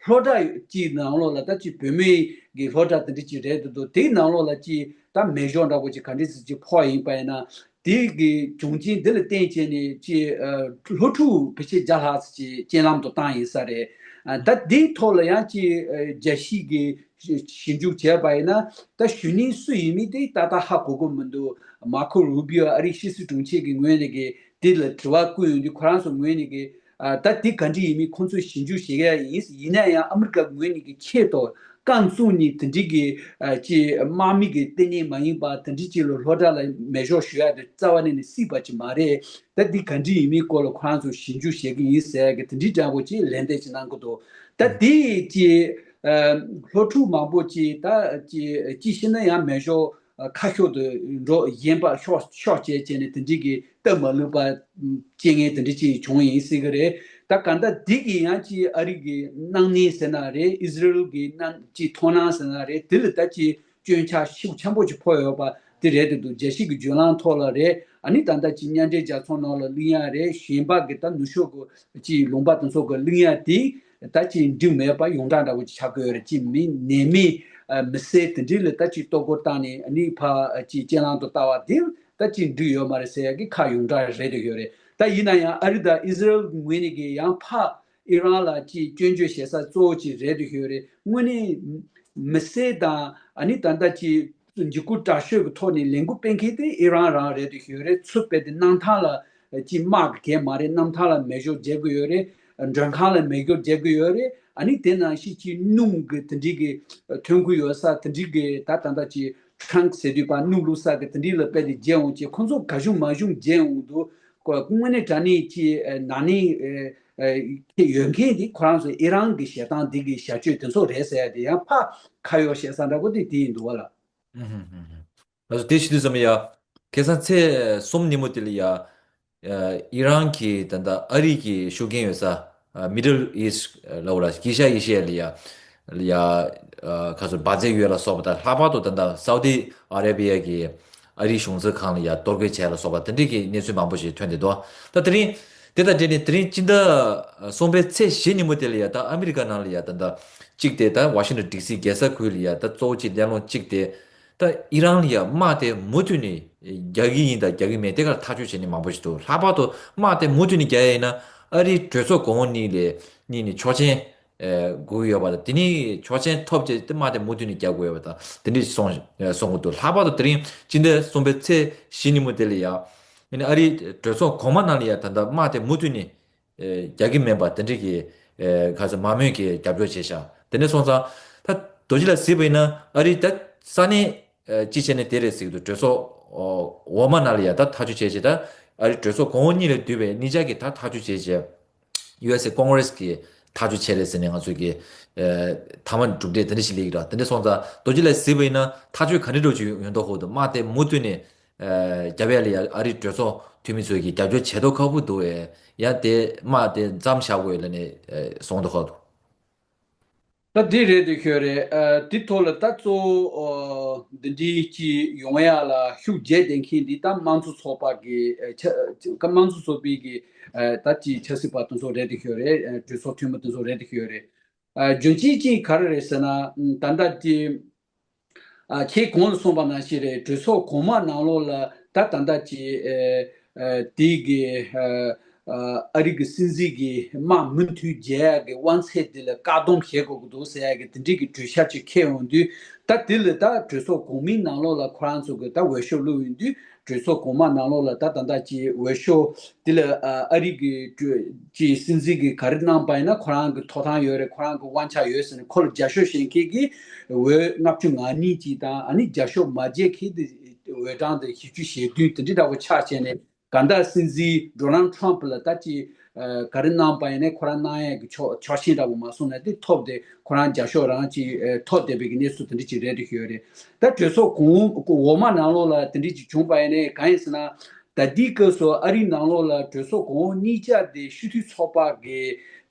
སློབ་གྲྭ་གཅིག་ནང་ལོགས་ལ་ད་ཅིག་བུད་མེད་ཀྱི་སློབ་གྲྭ་དེ་འདྲ་ཅིག་རེད་འདུག་དེའི་ནང་ལོགས་ལ་ཅིག་ད་མེ་ཤོག་འདྲ་པོ་ཅིག་ག་འདྲ་ཅིག་ཅིག་ཕོག་ཡིན་པ་ཡིན་ན། དེ་གི་བྱུང་རྐྱེན་འདི་ལ་བརྟེན་བྱས་ནས་ཅིག་ཨ་སློབ་ཕྲུག་ཕལ་ཆེར་བརྒྱ་ལྷག་ཙམ་ཅིག་རྐྱེན་ལམ་དུ་བཏང་ཡིན་ས་རེད། ཨ་ད་དེའི་ཐོག་ལ་ཡང་ཅིག་ཨ་རྒྱལ་སྤྱི་གི་ཞིབ་འཇུག་བྱས་པ་ཡིན་ན་ད་ཞུ་ནི་སུ་ཡིན་མིན་དེ་ཏག་ཏག་ཧ་གོ་གི་མི་འདུག་མར་ཁོ་རུ་བྷི་ཨོ་ཨ་རིའི་ཕྱི་སྲིད་དྲུང་ཆེ་གི་ངོས་ནས་གི་དེ་ལ་དྲི་བ་བསྐུལ་ཡོང་དུས་ཁོ་རང་ཚོ་ངོས་ནས་གི་ཨ་ད་དེ་ག་འདྲ་ཡིན་མིན་ཁོང་ཚོས་ཞིབ་འཇུག་བྱེད་ཡ་ཡིན། ཡིན་ན་ཡང་ཨ་མི་རི་ཀ་ངོས་ནས་གི་ཆེད་དུ་རྐང་བཙུགས་ནས་དེ་འདྲའི་གི་ཨ་ཅིག་དམག་མི་གི་ལྟེ་གནས་མ་ཡིན་པ་དེ་འདྲའི་ཅིག་ལ་སློབ་གྲྭ་ལ་མེ་ཤོག་ཞུ་ཡ་དེ་རྩ་བ་ནས་ནས་སྲིད་པ་ཅིག་མ་རེད། ད་འདི་ག་འདྲ་ཡིན་མིན་སྐོར་ལ་ཁོ་རང་ཚོ་ཞིབ་འཇུག་བྱེད་ཀྱི་ཡིན་ཟེར་གི་དེ་འདྲའི་འདྲ་པོ་ཅིག་ལན་འདེབས་ཅིག་གནང་གི་འདུག་ད་དེ་ཅིག་ཨ་སློབ་ཕྲུག་མང་པོ་ཅིག་ད་ཅིག་ཅིག་ཤེས་ན་ཡང་མེ་ཤོག་ཁ་ཤོར་དུ་འགྲོ་གཞན་པ་ཤོག་ཤོག་བྱས་བྱས་ནས་དེ་འདྲའི་གི་སྟབས་མ་ལུགས་པ་རྐྱེན་ངན་དེ་འདྲ་ཅིག་བྱུང་ཡིན་སྲིད་གི་རེད། ད་ག་ད་འདི་གི་ཡང་ཅིག་ཨ་རི་གི་སྣང་བརྙན་ཟེར་ན་རེད། ཨི་ཟི་རེལ་གི་སྣང་ཅིག་མཐོང་སྣང་ཟེར་ན་རེད། དེ་ལ་ད་ཅིག་སྐྱོན་ཆ་ཤུགས་ཆེན་པོ་ཅིག་ཕོག་ཡོད་པ་དེ་རེད་འདུག་རྒྱལ་སྤྱི་གི་བརྗོད་ལམ་ཐོག་ལ་རེད། ཨ་ནི་ད་ལྟ་ཅིག་མཉམ་འབྲེལ་རྒྱལ་ཚོགས་ནང་ལ་གླེང་ཡ་རེད། གཞན་པ་གི་ད་ནུབ་ཕྱོགས་གི་ཅིག་ལུང་པ་དེ་ཚོ་གི་གླེང་ཡ་དེ་ད་ཅིག་འགྲིག་མེད་པ་ཡོངས་གྲགས་འདྲ་བོ་ཅིག་ཆགས་ཀྱི་ཡོད་རེད། ཅིག་མི་ནད་མེད་མི་སེར་དེ་འདྲའི་ལ་ད་ཅིག་གཏོར་རྒོལ་བཏང་ནས་ཨ་ནི་ཕར་ཅིག་གཅན་གླང་དུ་ལྟ་བ་དེ་ད་ཅིག་འགྲིག་ཡོད་མ་རེད་ཟེར་ཡ་གི་ཁ་ཡོངས་གྲགས་རེད་འདུག་ཡོད་རེད། ད་ཡིན་ན་ཡང་ཨ་རི་དང་ཨི་ཟི་རེལ་གི་ངོས་ནས་ཀྱི་ཡང་ཕར་ཨི་རན་ལ་ཅིག་སྐྱོན་བརྗོད་བྱེད་ས་གཙོ་བོ་ཅིག་རེད་འདུག་ཡོད་རེད། དངོས་གནས་མི་སེར་དང་ཨ་ནི་ད་ལྟ་ཅིག་འཇིགས་སྐུལ་དྲག་ཤོས་ཀྱི་ཐོག་ནས་ལས་འགུལ་སྤེལ་མཁན་དེ་ཨི་རན་རང་རེད་འདུག་ཡོད་རེད། ཚུར་རྦད་དེ་གནམ་ཐང་ལ་ཅིག་དམག་གི་གས་མ་རེད། གནམ་ཐང་ལ་མེ་སྒྱོགས་རྒྱག་གི་ཡོད་རེད། མགྲོན་ཁང་ལ་མེ་སྒྱོགས་རྒྱག་གི་ཡོད་རེད། ཨ་ནི་དེ་ནང་བཞིན་ཅིག་སྣུམ་གྱི་དེ་འདྲའི་གི་ཐོན་གི་ཡོད་ས་དེ་འདྲའི་གི་ད་ད་ལྟ་ཅིག་ཊང་ཟེར་དུས་པ་སྣུམ་བླུགས་ས་གི་དེ་འདྲའི་ལ་རྦད་དེ་རྒྱག་འོང་ཅིག་ཁོང་ཚོ་ག་བྱུང་མ་བྱུང་རྒྱག་འོང་འདུག་དངོས་གནས་དྲང་གནས་ཀྱི་ཨ་ན་ནིང་ཨ་ཨ་ཁེ་ཡོད་མཁན་དེ་ཁོ་རང་ཚོ་ཨི་རན་གྱི་བྱེད་སྟངས་འདི་གི་བྱ་སྤྱོད་དེ་ཚོ་རེད་ཟེར་ཡ་དེ་ཡང་ཕར་ཁ་གཡོག་བྱེད་ས་འདྲ་པོ་དེ་དེ་ཡིན་འདུག་བ་ལ། ཨུ་ཧུམ་ཧུམ་ཧུམ། ལགས་སོ། དེ་བྱེད་དུས་ཙམ་ཡ། ཁ་སང་ཚེས་གསུམ་ཉིན་མོ་དེ་ལ་ཡ། ཨ་ཨི་རན་གྱི་ད་ལྟ་ཨ་རི་གི་ཤུགས་རྐྱེན་ཡོད་ས། ཨ་Middle East ལབ་དགོས་ར། དཀྱིལ་ཤར་ཨེ་ཤི་ཡ་ལ་ཡ། ལ་ཡ། ཨ་ཁ་སོ་འབར་རྫས་ཡོད་ལ་སོགས་པ་དང་། ལྷག་པར་དུ་ད་ལྟ་སའུ་ཏི་ཨ་རེ་བི་ཡ་གི་ཨ་རིའི་གཞུང་ཚབ་ཁང་ལ་ཡ་གཏོར་རྒོལ་བྱས་ལ་སོགས་པ་དེ་འདྲའི་གི་གནས་ཚུལ་མང་པོ་ཞིག་ཐོན་བསྡད་འདུག་ད་དེ་རིང་། དེ་དང་འབྲེལ་ནས་དེ་རིང་སྤྱི་ཟླ་གསུམ་པའི་ཚེས་བཞི་ཉིན་མོ་དེ་ལ་ཡ། ད་ཨ་མི་རི་ཀ་ནང་ལ་ཡ་ད་ལྟ་གཅིག་དེ་ད་ཝ་ཤིང་ཊོན་ཌི་སི་རྒྱལ་ས་ཁུལ་ལ་ཡ་ད་གཙོ་བོ་གཅིག་གླེང་སློང་གཅིག་དེ། ད་ཨི་རན་ལ་ཡ་དམག་དེ་མུ་མཐུད་ནས་རྒྱག་གི་ཡིན་དང་རྒྱག་གི་མེད། དེ་གར་ཐག་གཅོད་བྱས་ནས་མང་པོ་ཞིག་འདུག་ལྷག་པར་དུ་དམག་དེ་མུ་མཐུད་ནས་རྒྱག་ཡ་ཡིན་ན་ཨ་རིའི་གྲོས་ཚོགས་གོང་འོག་གཉིས་ལས་གཉིས་ནས་ཆོག་མཆན་ཨེ་དགོས་ཀྱི་ཡོད་པ་དང་། དེ་ནས་ཆོག་མཆན་ཐོབ་རྗེས་དེ་དམག་དེ་མུ་མཐུད་ནས་རྒྱག་དགོས་ཡོད་པ་དང་། དེ་འདྲས་གསུངས་ཨེ་གསུང་གི་འདུག་ལྷག་པར་དུ་དེ་རིང་སྤྱི་ཟླ་གསུམ་པའི་ཚེས་བཞི་ཉིན་མོ་དེ་ལ་ཡ། ཨ་ནི་ཨ་རིའི་གྲོས་ཚོགས་གོང་མ་ནང་ལ་ཡ་ད་ལྟ་དམག་དེ་མུ་མཐུད་ནས་ཨེ་རྒྱག་གི་མིན་པ་དེ་འདྲས་ཀྱི་ཨེ་ག་ཚོད་མང་མོས་ཀྱི་རྒྱབ་སྐྱོར་བྱས་ཤག་དེ་འདྲས་སོང་ཙང་ད་རྡོ་རྗེ་ལགས་གཟིགས་པ་ཡིན་ན་ཨ་རི་ད་ས་གནས་ཨེ་སྤྱི་བྱས་ནས་དེ་རེད་ཟེར་གྱི་འདུག་གྲོས་ཚོགས་འོག་མ་ནང་ལ་ཡ་ད་ཐག་གཅོད་བྱས་བྱས། ད་ཨ་རི་གྲོས་ཚོགས་གོང་འོག་གཉིས་ལས་བསྡུས་པའི་གཉིས་ཆ་གིས་ད་ཐག་གཅོད་བྱས་བྱས། ཡུ་ཨེས་ཨེ་ཀོང་རེས་ཀྱིས་ཐག་གཅོད་བྱས་རེད་ཟེར་ནས་ང་ཚོས་ཀྱི་ཨེ་མཐའ་མ་གྲུབ་འབྲས་དེ་འདྲ་ཞིག་སླེབས་ཀྱི་རེད། དེ་འདྲ་སོང་ཙང་རྡོ་རྗེ་ལགས་གཟིགས་པ་ཡིན་ན་ཐག་གཅོད་ག་འདྲ་འདྲ་ཅིག་ཡོང་མདོག་ཁ་པོ་འདུག་དམག་དེ་མུ་མཐུད་ནས་ཨེ་རྒྱབ་ཡ་ལ་ཡ་ཨ་རིའི་གྲོས་ཚོགས་འཐུས་མི་ཚོས་ཀྱི་རྒྱབ་སྐྱོར་བྱེད་མདོག་ཁ་པོ་འདུག་ཨེ། ཡང་དེ་དམག་དེ་མཚམས་བཞག་དགོས་ལབ་ནས་ཨེ་གསུངས་མདོག་ཁ་པོ་འདུག་ད་འདི་རེད་འདུག་ཤོད་རེད། ཨ་འདི་ཐོག་ལ་ད་གཙོ་བོ་ཨ་འདི་འདྲའི་ཅིག་ཡོང་ཡ་ལ་ཤུགས་རྒྱས་བསྡད་མཁན་འདི་ད་དམངས་གཙོ་ཚོགས་པ་གི་ཨ་ཆ་དམངས་གཙོ་ཚོགས་པའི་གི་ཨ་ད་ཅིག་ཆབ་སྲིད་པ་དེ་ཚོ་རེད་འདུག་ཤོད་རེད། ཨ་གྲོས་ཚོགས་འཐུས་མི་དེ་ཚོ་རེད་འདུག་ཤོད་རེད། ཨ་རྒྱུ་མཚན་ཅིག་ག་རེ་རེད་ཟེར་ན། ད་ལྟ་དེ་ཨ་ཁྱེད་གོང་ལ་གསུངས་པ་ནང་བཞིན་རེད། གྲོས་ཚོགས་གོང་མ་ནང་ལོགས་ལ་ད་ད་ལྟ་ཅིག་ཨ་ཨ་དེ་གི་ཨ་ཨ་ཨ་རི་གི་སྲིད་འཛིན་གྱི་དམག་མུ་མཐུད་རྒྱག་ཡག་གི་དབང་ཚད་དེ་ལ་བཀག་སྡོམ་བྱེད་དགོས་ཀྱི་འདུག་ཟེར་ཡག་གི་དེ་འདྲའི་གི་གྲོས་འཆར་ཅིག་འཁྱེར་ཡོང་དུས། ད་དེ་ལ་ད་གྲོས་ཚོགས་གོང་མའི་ནང་ལོགས་ལ་ཁོ་རང་ཚོ་གི་ད་འོས་ཤོག་བླུགས་ཡོང་དུས། གྲོས་ཚོགས་གོང་མ་ནང་ལོགས་ལ་ད་ད་ལྟ་ཅིག་འོས་ཤོག་དེ་ལ་ཨ་ཨ་རི་གི་གྲོས་ཀྱི་སྲིད་འཛིན་གྱིས་ག་རེ་གནང་པ་ཡིན་ན་ཁོ་རང་གི་ཐོབ་ཐང་ཡོད་རེད། ཁོ་རང་གི་དབང་ཆ་ཡོད་ཟེར་ནས་ཁོ་ལ་རྒྱབ་སྐྱོར་བྱེད་མཁན་གྱི་འོས་ལྔ་བཅུ་ང་གཉིས་ཅིག་དང་། ཨ་ནི་རྒྱབ་སྐྱོར་མ་བྱེད་མཁན་དེ་འོས་གྲངས་དེ་བཞི་བཅུ་ཞེ་བདུན་དེ་འདྲ་འདྲ་པོ་ཆགས་བྱས་ནས། གང་ལྟར་སྲིད་འཛིན་ཌོ་ནལ་ཊམ་ཕ་ལ་ད་ཅིག་ཨ་ག་རེ་གནང་པ་ཡིན་ནའི་ཁོ་རང་གནང་ཡས་ཀྱི་ཆོག་ཆོག་མཆན་འདྲ་པོ་མ་སོང་ན་དེ་ཐོབ་སྟེ་ཁོ་རང་རྒྱབ་སྐྱོར་རང་ཅིག་ཨ་ཐོབ་བསྡད་པའི་གི་གནས་ཚུལ་དེ་འདྲ་ཅིག་རེད་འདུག་ཤོད་རེད། ད་གྲོས་ཚོགས་གོང་འོག་མ་ནང་ལོགས་ལ་དེ་འདྲ་ཅིག་བྱུང་པ་ཡིན་ནའི་གང་ཡིན་ཟེར་ན། ད་ལྟའི་སྐབས་སུ་ཨ་རིའི་ནང་ལོགས་ལ་གྲོས་ཚོགས་གོང་འོག་གཉིས་ཆ་དེ་སྤྱི་འཐུས་ཚོགས་པ་གི་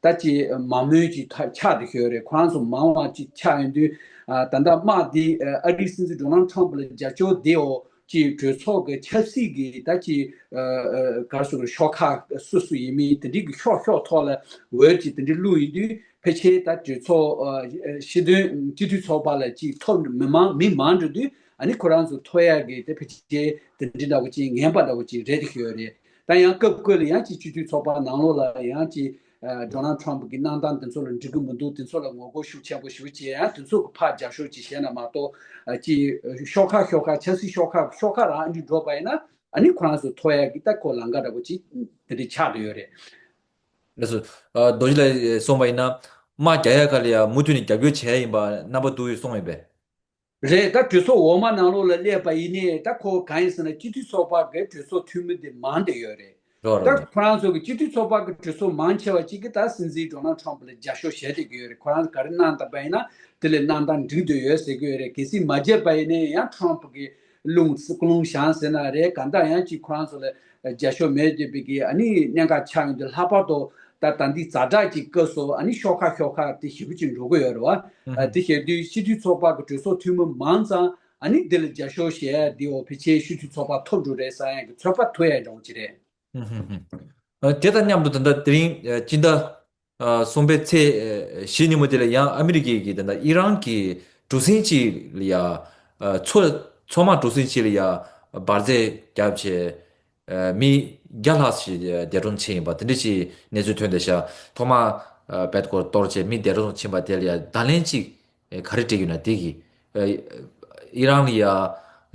ད་ཅིག་མང་མོས་ཅིག་ཐ་ཆགས་འདུག་ཤོད་རེད། ཁོ་རང་ཚོ་མང་བ་ཅིག་ཆགས་ཡོང་དུས། ཨ་ད་ལྟ་དམག་དེ་ཨ་ཨ་རིའི་སྲིད་འཛིན་ཌོ་ནལ་ཊམ་ཕ་ལ་རྒྱབ་སྐྱོར་དེའོ། ཅིག་གྲོས་ཚོགས་ཀྱི་ཆབ་སྲིད་ཀྱི་ད་ཅིག་ཨ་ཨ་ག་རེ་ཟེར་དགོས། ཤོག་ཁག་སུ་སུ་ཡིན་མིན་དེ་འདྲའི་གི་ཤོག་ཤོག་ཐོག་ལ་འོས་ཅིག་དེ་འདྲའི་བླུགས་ཡོང་དུས། ཕལ་ཆེར་ད་གྲོས་ཚོགས་ཨ་སྤྱི་དོན་སྤྱི་འཐུས་ཚོགས་པ་ལ་ཅིག་ཐོབ་མི་མང་མི་མང་འགྲོ་དུས། ཨ་ནི་ཁོ་རང་ཚོ་ཐོབ་ཡག་གི་དེ་ཕལ་ཆེར་དེ་འདྲའི་འདྲ་པོ་ཅིག་ངན་པ་འདྲ་པོ་ཅིག་རེད་ཤོད་རེད། ད་ཡང་སྐབས་སྐབས་ལ་ཡང་ཅིག་སྤྱི་འཐུས་ཚོགས་པ་ནང་ལོགས་ལ་ཡང་ཅིག་ཨ་ཌོ་ནལ་ཊམ་ཕ་གི་གནང་སྟངས་དེ་ཚོ་ལ་འགྲིག་གི་མི་འདུག་དེ་ཚོ་ལ་ངོ་རྒོལ་ཤུགས་ཆེན་པོ་ཞེ་པོ་བྱས། ཡང་དེ་ཚོ་གི་ཕར་རྒྱབ་སྐྱོར་ཅིག་བྱས་ན་མ་གཏོགས། ཨ་ཅིག་ཤོག་ཁག་ཤོག་ཁག་ཆབ་སྲིད་ཤོག་ཁག་ཤོག་ཁག་རང་ཨ་ནི་འགྲོ་པ་ཡིན་ན། ཨ་ནི་ཁོ་རང་ཚོ་ཐོབ་ཡག་གི་ད་ཁོ་ལམ་ཁ་འདྲ་པོ་ཅིག་དེ་འདྲ་ཆགས་བསྡད་ཡོད་རེད། ལགས་སོ། ཨ་རྡོ་རྗེ་ལགས་གསུངས་པ་ཡིན་ན། དམག་རྒྱག་ཡག་ག་ལ་ཡ་མུ་མཐུད་ནས་རྒྱབ་སྐྱོར་བྱས་ཡིན་པ་རྣམ་པ་ཐོས་ཡོད་གསུངས་ཡོད་པས། རེད། ད་གྲོས་ཚོགས་འོག་མ་ནང་ལོགས་ལ་སླེབས་པ་ཡིན་ནའི་ད་ཁོ་གང་ཡིན་ཟེར་ན། སྤྱི་འཐུས་ཚོགས་པ་གི་གྲོས་ཚོགས་འཐུས་མི་དེ་མང་བསྡད་ཡོད་རེད། རོ་རོ་ད་རོ། ཁོ་རང་ཚོ་གི་སྤྱི་འཐུས་ཚོགས་པ་གི་གྲོས་ཚོགས་མང་ཆེ་བ་ཅིག་གིས་ད་སྲིད་འཛིན་ཌོ་ནལ་ཊམ་ཕ་ལ་རྒྱབ་སྐྱོར་བྱས་བསྡད་ཀྱི་ཡོད་རེད། ཁོ་རང་ག་རེ་གནང་བསྡད་པ་ཡིན་ན་དེ་ལ་གནང་སྟངས་འགྲིག་བསྡད་ཡོད་ཟེར་གྱི་ཡོད་རེད། གལ་སྲིད་མ་བྱས་པ་ཡིན་ནའི་ཡང་ཊམ་ཕ་གི་རླུང་རླུང་བཞེངས་ཟེར་ན་རེད། གང་ལྟར་ཡང་ཅིག་ཁོ་རང་ཚོ་ལ་རྒྱབ་སྐྱོར་མེད་བསྡད་པའི་གི་ཨ་ནི་གནད་འགག་ཆགས་ཡོང་དུས། ལྷག་པར་དུ་ ད་ད་འདི་ཛ་དྲག་གི་སྐབས་སུ་ཨ་ནི་ཤོག་ཁ་ཤོག་ཁ་དེ་ཞེ་པོ་ཅིག་འགྲོ་གི་ཡོད་རེད་བ། ཨ་དེ་བྱེད་དུས་སྤྱི་འཐུས་ཚོགས་པ་གི་གྲོས་ཚོགས་འཐུས་མི་མང་ཙམ་ཨ་ནི་འདི་ལ་རྒྱབ་སྐྱོར་བྱེད་ཡ་དེ་འོ་ཕལ་ཆེར་སྤྱི་འཐུས་ཚོགས་པ་ཐོབ་འགྲོ་རེད་བསམ་ཡ་གི་ཚོད་དཔག་ཐུབ་ཡ་འདྲ་བོ་ཅིག་རེད། ཨ་དེ་དང་མཉམ་དུ་ད་ལྟ་དེ་རིང་ཨ་སྤྱི་ཟླ་ཨ་གསུམ་པའི་ཚེས་ཨ་བཞི་ཉིན་མོ་དེ་ལ་ཡང་ཨ་མི་རི་ཀའི་གི་ད་ལྟ་ཨི་རན་གྱི་གྲུ་གཟིངས་གཅིག་ལ་ཡ་ཨ་མཚོ་མཚོ་དམག་གྲུ་གཟིངས་གཅིག་ལ་ཡ་འབར་རྫས་བརྒྱབ་བྱས། ཨ་མི་བརྒྱ་ལྷག་ཞིག་འདས་གྲོངས་ཕྱིན་ཡིན་པ་དེ་འདྲ་ཞིག་གནས་ཚུལ་ཐོན་བསྡད་ཤག་ཐོག་མར་ཨ་བེད་ཀོ་གཏོར་བྱས་མི་འདས་གྲོངས་ཕྱིན་པ་དེ་ལ་ཡ་བརྡ་ལན་གཅིག་ཨ་ག་རེ་སྤྲད་ཀྱི་ཡོད་ན་དེ་གི་ཨ་ཨི་རན་ལ་ཡ་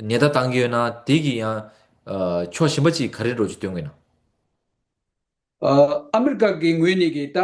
ཉེན་བརྡ་བཏང་གི་ཡོད་ན་དེ་གི་ཡང་ཨ་ཕྱོགས་གཞན་པ་ཅིག་ག་རེ་འདྲ་ཅིག་སྟོན་གྱི་ཡོད་ན། ཨ་ཨ་མི་རི་ཀ་གི་ངོས་ནས་ཀྱི་ད་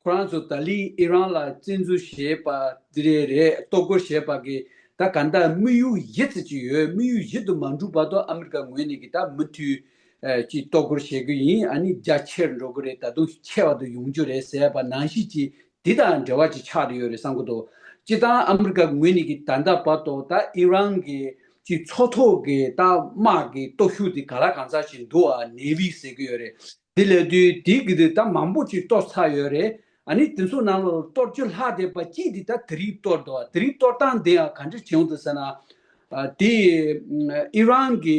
ཁོ་རང་ཚོ་ད་ལི་ཨི་རན་ལ་བཙན་འཛུལ་བྱས་པ་དེ་རེད་རེད། གཏོར་རྒོལ་བྱས་པ་གི་ད་ག་འདྲ་དམིགས་ཡུལ་བཞི་ཙམ་ཅིག་ཡོད། དམིགས་ཡུལ་བཞི་དུ་མ་འགྲུབ་བར་དུ་ཨ་མི་རི་ཀ་ངོས་ནས་ཀྱི་ད་མུ་མཐུད་ཨ་ཅིག་གཏོར་རྒོལ་བྱེད་ཀྱི་ཡིན། ཨ་ནི་རྒྱ་ཆེར་འགྲོ་གི་རེད། ད་དུང་ཆེ་བ་དུ་ཡོང་རྒྱུ་རེད་ཟེར་བ་ནང་བཞིན་གྱི་དེ་དང་འབྲེལ་བ་ཅིག་ཆགས་ཀྱི་ཡོད་རེད་བསམ་གྱི་འདུག་སྤྱིར་བཏང་ཨ་མི་རི་ཀ་ངོས་ནས་ཀྱི་ད་ལྟ་བར་དུ་ད་ཨི་རན་གྱི་ཅིག་མཚོ་ཐོག་གི་ད་དམག་གི་སྟོབས་ཤུགས་དེ་ག་ལ་གང་འཚམ་ཞིག་འདུག་ཨ་ནེ་བི་ཟེར་གྱི་ཡོད་རེད། དེ་ལས་དུས་དེ་གི་དུས་ད་མང་པོ་ཅིག་གཏོར་ཚར་ཡོད་རེད། ཨ་ནི་དེ་ཚོ་ནང་ལོགས་གཏོར་རྒྱུ་ལྷག་བསྡད་པ་གཅིག་དེ་ད་དེ་རིང་གཏོར་འདུག་དེ་རིང་གཏོར་སྟངས་དེ་ཡང་ག་འདྲ་བྱུང་འདུག་ཟེར་ན། ཨ་དེ་ཨི་རན་གི་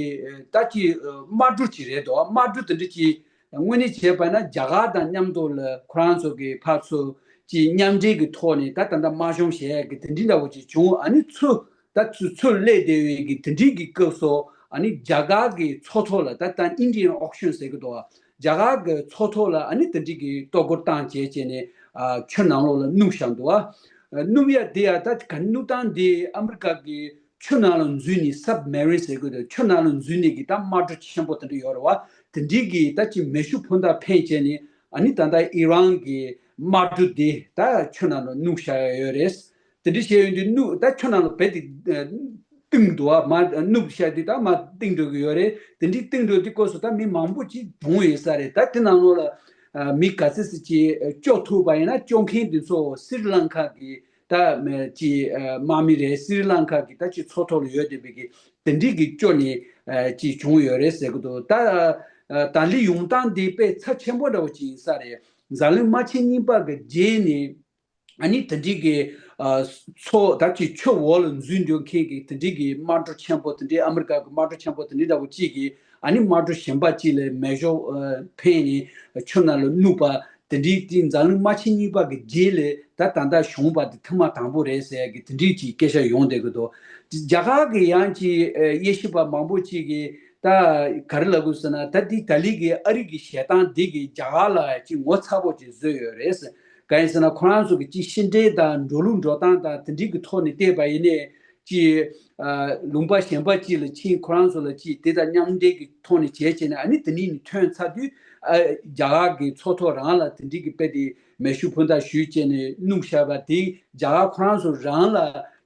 ད་ཅིག་དམག་གྲུ་ཅིག་རེད་འདུག་དམག་གྲུ་དེ་འདྲ་ཅིག་དངོས་གནས་བྱས་པ་ན་རྒྱ་གར་དང་མཉམ་དུ་ལ་ཁོ་རང་ཚོ་གི་ཕར་ཚུར་ཅིག་མཉམ་འབྲེལ་གི་ཐོག་ནས་ད་ད་ལྟ་དམག་སྦྱོང་བྱེད་ཡ་གི་དེ་འདྲ་འདྲ་བོ་ཅིག་བྱུང་། ཨ་ནི་ཚུར་ད་ཚུར་ཚུར་སླེབས་བསྡད་ཡོད་ཀྱི་དེ་འདྲའི་གི་སྐབས་སུ་ཨ་ནི་རྒྱ་གར་གི་མཚོ་ཐོག་ལ་ད་ལྟ་Indian Ocean ཟེར་གི་འདུག་རྒྱ་གར་གི་མཚོ་ཐོག་ལ་ཨ་ནི་དེ་འདྲའི་གི་གཏོར་རྒོལ་བཏང་བྱས་བྱས་ནས་ཨ་ཆུ་ནང་ལོགས་ལ་བསྣུབས་བཞག་འདུག་ཨ་བསྣུབས་ཡ་དེ་ཡ་ད་ག་བསྣུབས་སྟངས་དེ་ཨ་མི་རི་ཀ་གི་ཆུ་ནང་ལ་འཛུལ་ནས་Submarine ཟེར་གི་འདུག་ཆུ་ནང་ལ་འཛུལ་ནས་གི་ད་དམག་གྲུ་ཆེན་པོ་དེ་འདྲ་ཡོད་རེད་བ། དེ་འདྲའི་གི་ད་ཅིག་མེ་ཤུགས་འཕུར་མདའ་འཕེན་བྱས་ནས་ཨ་ནི་ད་ལྟ་ཨི་རན་གི་དམག་གྲུ་དེ་ད་ཆུ་ནང་ལ་བསྣུབས་བཞག་ཡ་ཡོད་རེད། དེ་འདྲ་བྱས་ཡོང་དུས་བསྣུབས་ད་ཆུ་ནང་ལ་རྦད་དེ་ཨ་བཏིང་འདུག་བ། མར་བསྣུབས་བཞག་དུས་ད་མར་བཏིང་འགྲོ་གི་ཡོད་རེད། དེ་འདྲའི་བཏིང་འགྲོ་དུས་སྐབས་སུ་ད་མི་མང་པོ་ཅིག་གྲོངས་ཡོད་ས་རེད། ད་དེ་ནང་ལོགས་ལ་ཨ་མི་ག་ཚོད་ཙམ་ཅིག་སྐྱོབ་ཐུབ་པ་ཡིན་ན་སྐྱོབ་མཁན་དེ་ཚོ་སི་རི་ལང་ཀ་གི་ད་ཅིག་ཨ་དམག་མི་རེད། སི་རི་ལང་ཀ་གི་ད་ཅིག་མཚོ་ཐོག་ལ་ཡོད་བསྡད་པའི་གི་དེ་འདྲའི་གི་སྐྱོབ་ནས་ཨ་ཅིག་བྱུང་ཡོད་རེད་ཟེར་གི་འདུག་ད་ཨ་ད་ལི་ཡོང་སྟངས་འདི་དཔེ་ཚབས་ཆེན་པོ་འདྲ་བོ་ཅིག་ཡིན་ས་རེད། འཛམ་གླིང་དམག་ཆེན་གཉིས་པ་གི་རྗེས་ནས་ཨ་ནི་དེ་འདྲའི་གི་ཨ་མཚོ་ད་ཅིག་ཆུ་འོག་ལ་འཛུལ་འགྲོ་མཁན་གི་དེ་འདྲའི་གི་དམག་གྲུ་ཆེན་པོ་དེ་འདྲའི་ཨ་མི་རི་ཀ་གི་དམག་གྲུ་ཆེན་པོ་དེ་འདྲའི་འདྲ་བོ་གཅིག་གིས་ཨ་ནི་དམག་གྲུ་གཞན་པ་གཅིག་ལ་མེ་ཤོག་ཨ་འཕེན་ནས་ཆུ་ནང་ལ་བསྣུབས་པ་དེ་འདྲའི་དེ་འཛམ་གླིང་དམག་ཆེན་གཉིས་པ་གི་རྗེས་ལ་ད་ད་ལྟ་བྱུང་བ་དེ་ཐེངས་མ་དང་པོ་རེད་ཟེར་ཡ་གི་དེ་འདྲའི་ཅིག་སྐད་ཆ་ཡོང་བསྡད་ཀྱི་འདུག་རྒྱ་གར་གི་ཡང་ཅིག་ཨ་དབྱེ་ཞིབ་པ་མང་པོ་ཅིག་གིས་ད་ག་རེ་ལབ་དགོས་ཟེར་ན། ད་འདི་ད་ལི་གི་ཨ་རི་གི་བྱེད་སྟངས་འདི་གིས་རྒྱ་གར་ལ་ཅིག་ངོ་ཚ་པོ་ཅིག་བཟོས་ཡོད་རེད། གང་ཡིན་ཟེར་ན་ཁོ་རང་ཚོ་གི་ཅིག་ཕྱི་འབྲེལ་དང་འགྲོ་ལུགས་འགྲོ་སྟངས་དང་དེ་འདྲའི་གི་ཐོག་ནས་བལྟས་པ་ཡིན་ནའི་ཅིག་ཨ་ལུང་པ་གཞན་པ་ཅིག་ལ་ཕྱིན་ཁོ་རང་ཚོ་ལ་ཅིག་དེ་དང་མཉམ་འབྲེལ་གི་ཐོག་ནས་བྱས་བྱས་ནས་ཨ་ནི་དེ་ནས་ནི་ཐོན་ཚར་དུས་ཨ་རྒྱ་གར་གི་མཚོ་ཐོག་རང་ལ་དེ་འདྲའི་གི་དཔེ་དེ་མེ་ཤུགས་འཕུར་མདའ་གཞུས་བྱས་ནས་བསྣུབས་བཞག་པ་དེ་རྒྱ་གར་ཁོ་རང་ཚོ་རང་ལ་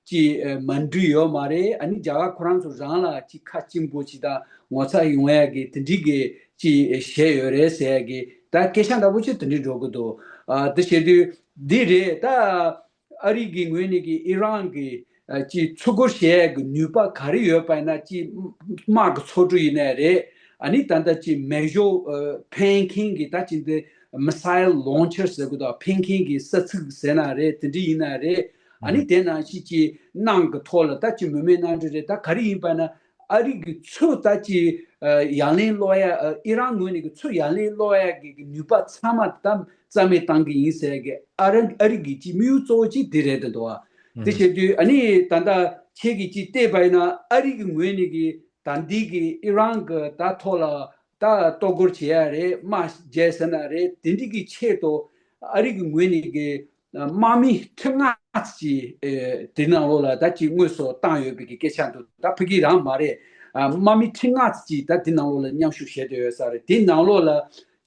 ཅིག་ཨ་མ་འགྲིག་ཡོད་མ་རེད། ཨ་ནི་རྒྱ་གར་ཁོ་རང་ཚོ་རང་ལ་ཅིག་ཁ་གཅིག་པོ་ཅིག་དང་ངོ་ཚ་ཡོང་ཡ་གི་དེ་འདྲའི་གི་ཅིག་བཤད་ཡོད་རེད་ཟེར་ཡ་གི་ད་སྐད་ཆ་འདྲ་པོ་ཅིག་དེ་འདྲའི་འགྲོ་གི་འདུག་ཨ་དེ་བྱེད་དུས་འདི་རེད། ད་ཨ་རི་གི་ངོས་ནས་གི་ཨི་རན་གི་ཨ་ཅིག་འཚུབ་སྐོར་བྱེད་ཡ་གི་ནུས་པ་ག་རེ་ཡོད་པ་ཡིན་ན། ཅིག་དམག་གི་མཚོ་གྲུ་ཡིན་ནའི་རེད། ཨ་ནི་ད་ལྟ་ཅིག་མེ་ཤོག་ཨ་འཕེན་མཁན་གི་ད་ཅིག་འདི་Missile Launcher ཟེར་གི་འདུག་འཕེན་མཁན་གི་ས་ཚིགས་ཟེར་ན་རེད། དེ་འདྲ་ཡིན་ན་རེད། ཨ་ནི་དེ་ནང་བཞིན་གྱི་ནང་གི་ཐོག་ལ་ད་ཅི་མི་མེད་གནམ་གྲུ་རེད། ད་ག་རེ་ཡིན་པ་ན་ཨ་རི་གི་ཚུར་ད་ཅི་ཨ་ཡ་ལན་སློག་ཡ། ཨ་ཨི་རན་ངོས་ནས་གི་ཚུར་ཡ་ལན་སློག་ཡ་གི་གི་ནུས་པ་ཚང་མ་ད་རྩ་མེད་བཏང་གི་ཡིན་ཟེར་གི་ཨ་ར་ཨ་རི་གི་ཅི་དམིགས་ཡུལ་གཙོ་བོ་ཅིག་དེ་རེད་འདུག་ཨ། དེ་བྱེད་དུས་ཨ་ནི་ད་ལྟ་ཁྱེད་ཀྱིས་ཅི་བལྟས་པ་ཡིན་ན་ཨ་རི་གི་ངོས་ནས་གི་ད་འདི་གི་ཨི་རན་གི་ད་ཐོག་ལ་ད་གཏོར་རྒོལ་བྱེད་ཡ་རེད། དམག་རྒྱག་ཟེར་ན་རེད། དེ་འདྲི་གི་ཆེད་དུ་ཨ་རི་གི་ངོས་ནས་གི་དམག་མི་ཁྲི་ལྔ་ཙམ་ཅིག་ཨེ་དེ་ནང་ལོགས་ལ་ད་ཅིག་དངོས་སུ་བཏང་ཡོད་པའི་གི་སྐད་ཆ་འདུག་ད་ཕ་གི་རང་མ་རེད། ཨ་དམག་མི་ཁྲི་ལྔ་ཙམ་ཅིག་ད་དེ་ནང་ལོགས་ལ་མཉམ་ཞུགས་བྱས་བསྡད་ཡོད་ས་རེད། དེ་ནང་ལོགས་ལ་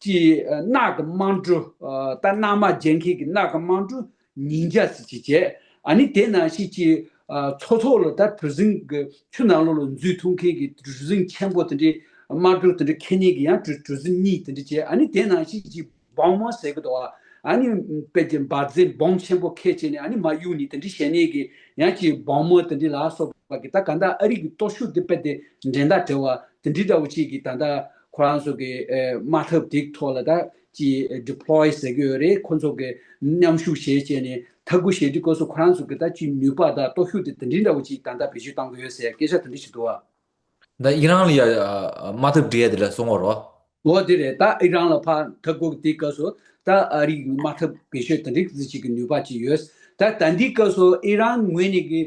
ཅིག་ཨ་ནག་གི་དམག་གྲུ་ཨ་ད་གནམ་དམག་རྒྱག་མཁན་གི་ནག་གི་དམག་གྲུ་ཉིས་བརྒྱ་ཙམ་ཅིག་བྱས། ཨ་ནི་དེ་ནང་བཞིན་ཅིག་ཨ་མཚོ་ཐོག་ལ་ད་གྲུ་གཟིངས་གི་ཆུ་ནང་ལོགས་ལ་འཛུལ་ཐུབ་མཁན་གི་གྲུ་གཟིངས་ཆེན་པོ་དེ་འདྲའི་དམག་གྲུ་དེ་འདྲ་འཁྱེར་མཁན་གི་ཡང་གྲུ་གྲུ་གཟིངས་གཉིས་དེ་འདྲ་བྱས། ཨ་ནི་དེ་ནང་བཞིན་ཅིག་བོང་མོ་ཟེར་གི་འདུག་ཨ་ནི་དཔེ་ཅིག་འབར་རྫས་སྦོམ་ཆེན་པོ་འཁྱེར་བྱས་ནས་ཨ་ནི་མར་གཡུག་ནས་དེ་འདྲ་བྱས་ནས་གི་ཡང་ཅིག་བོང་མོ་དེ་འདྲ་ལ་སོགས་པ་གི་ད་ག་ད་ཨ་རི་གི་སྟོབས་ཤུགས་དེ་དཔེ་དེ་འགྲན་ཟླ་བྲལ་བ་དེ་འདྲ་འདྲ་བོ་ཅིག་གི་ད་ད་ཁོ་རང་ཚོ་གི་ཨེ་དམག་འཐབ་དེ་ཐོག་ལ་ད་ ཅིག་deploy་ཟེར་གྱི་ཡོད་རེད། ཁོ་ཚོ་གི་མཉམ་ཞུགས་བྱས་བྱས་ནས་འཐབ་རྒོལ་བྱེད་དུས་སྐབས་སུ་ཁོ་རང་ཚོ་གི་ད་ཅིག་ནུས་པ་དང་སྟོབས་ཤུགས་དེ་དེ་འདྲའི་འདྲ་བོ་ཅིག་ད་ལྟ་བེད་སྤྱོད་གཏང་གི་ཡོད་ཟེར་སྐད་ཆ་དེ་འདྲ་ཞིག་འདུག་བ། ད་ཨི་རན་ལ་ཡ་དམག་འཐབ་སྒྲིལ་ཡ་དེ་ལ་སོང་བ་རོ། འོ་དེ་རེད། ད་ཨི་རན་ལ་ཕར་འཐབ་རྒོལ་དེའི་སྐབས་སུ་ད་ཨ་རིའི་དམག་འཐབ་བེད་སྤྱོད་དེ་འདྲའི་ཅིག་གི་ནུས་པ་ཅིག་ཡོད། ད་ད་འདིའི་སྐབས་སུ་ཨི་རན་ངོས་ནས་ཀྱི་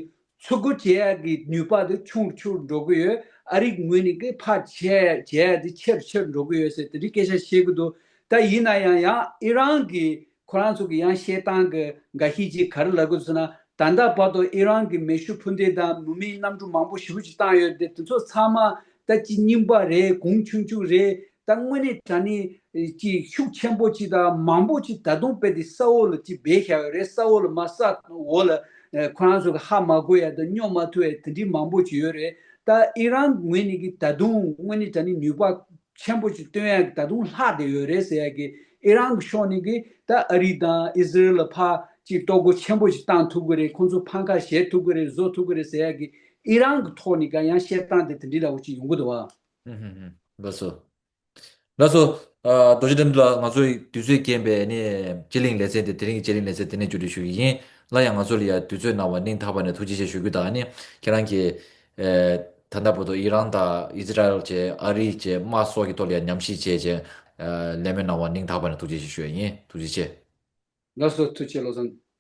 ཚུར་རྒོལ་བྱེད་ཡ་གི་ནུས་པ་དེ་ཆུང་རུ་ཆུང་རུ་འགྲོ་གི་ཡོད། ཨ་རིའི་ངོས་ནས་ཀྱི་ཕར་བྱེད་ཡ་བྱེད་ཡ་དེ་ཆེ་རུ་ཆེ་རུ་འགྲོ་གི་ཡོད་ཟེར་དེ་འདྲའི་སྐད་ཆ་བཤད་གི་འདུག་ད་ཡིན་ན་ཡང་ཡང་ཨི་རན་གྱི་ཁོ་རང་ཚོ་གི་ཡང་བཤད་སྟངས་ཀྱི་འགའ་ཤས་ཅིག་ག་རེ་ལབ་གི་འདུག་ཟེར་ན། ད་ལྟ་བར་དུ་ཨི་རན་གྱི་མེ་ཤུགས་འཕུར་མདེལ་དང་མུ་མེད་གནམ་གྲུ་མང་པོ་ཞེ་པོ་ཅིག་བཏང་ཡོད་དེ། དེ་ཚོ་ཚང་མ་ད་ཅིག་རྙིང་པ་རེད། གོང་ཆུང་ཆུང་རེད། ད་དངོས་གནས་དྲང་གནས་ཅིག་ཤུགས་ཆེན་པོ་ཅིག་དང་མང་པོ་ཅིག་ད་དུང་རྦད་དེ་ས་འོག་ལ་ཅིག་སྦས་བཞག་ཡོད་རེད། ས་འོག་ལ་མ་ས་འོག་ལ་ཁོ་རང་ཚོ་གི་ཧ་མ་གོ་ཡ་དང་སྙོབ་མ་ཐུབ་ཡ་དེ་འདྲའི་མང་པོ་ཅིག་ཡོད་རེད། ད་ཨི་རན་ངོས་ནས་ཀྱི་ད་དུང་དངོས་གནས་དྲང་གནས་ནུས་པ་ཆེན་པོ་ཅིག་སྟོན་ཡ་གི་ད་དུང་ལྷག་བསྡད་ཡོད་རེད་ཟེར་ཡ་གི། ཨི་རན་གི་ཕྱོགས་ནས་ཀྱི་ད་ཨ་རི་དང་ཨི་ཟི་རེལ་ལ་ཕར་ཅིག་གཏོར་རྒོལ་ཆེན་པོ་ཅིག་བཏང་ཐུབ་ཀྱི་རེད། ཁོང་ཚོ་ཕམ་ཁ་བཞེས་ཐུབ་ཀྱི་རེད། བཟོ་ཐུབ་ཀྱི་རེད་ཟེར་ཡ་གི་ཨི་རན་གི་ཐོག་ནས་ཀྱང་ཡང་བཤད་སྟངས་དེ་དེ་འདྲའི་འདྲ་བོ་ཅིག་ཡོང་གི་འདུག་བ། ཧུམ་ཧུམ་ཧུམ། ལགས་སོ། ལགས་སོ། ཨ། རྡོ་རྗེ་དགྲ་འདུལ་ལགས། ང་ཚོའི་དུས་ཚོད་རྐྱེན་པས་ནི་སྤྱི་གླིང་ལེ་ཚན་དེ་དེ་རིང་གི་སྤྱི་གླིང་ལེ་ཚན་དེ་ནས་མཇུག་སྒྲིལ་ཞུ་གི་ཡིན། སླར་ཡང་ང་ཚོ་ལ་ཡང་དུས་ཚོད་གནང་བར་སྙིང་ཐག་པ་ནས་ཐུགས་རྗེ་ཆེ་ཞུ་རྒྱུ་དང་ནི། ཁྱེད་རང་གིས་ཨེ། ད་ལྟ་བར་དུ་ཨི་རན་དང་ཨི་ཛི་རལ་བཅས་ཨ་རི་བཅས་དམག་སོགས་ཀྱི་ཐོག་ལ་ཡང་ཉམས་ཞིབ་བྱས་བྱས། ཨ། གླེང་མོལ་གནང་བར་སྙིང་ཐག་པ་ནས་ཐུགས་རྗེ་ཆེ་ཞུ་ཡ་ཡིན། ཐུགས་རྗེ་ཆེ། ལགས་སོ། ཐུགས་རྗེ་ཆེ་བློ་བཟང་།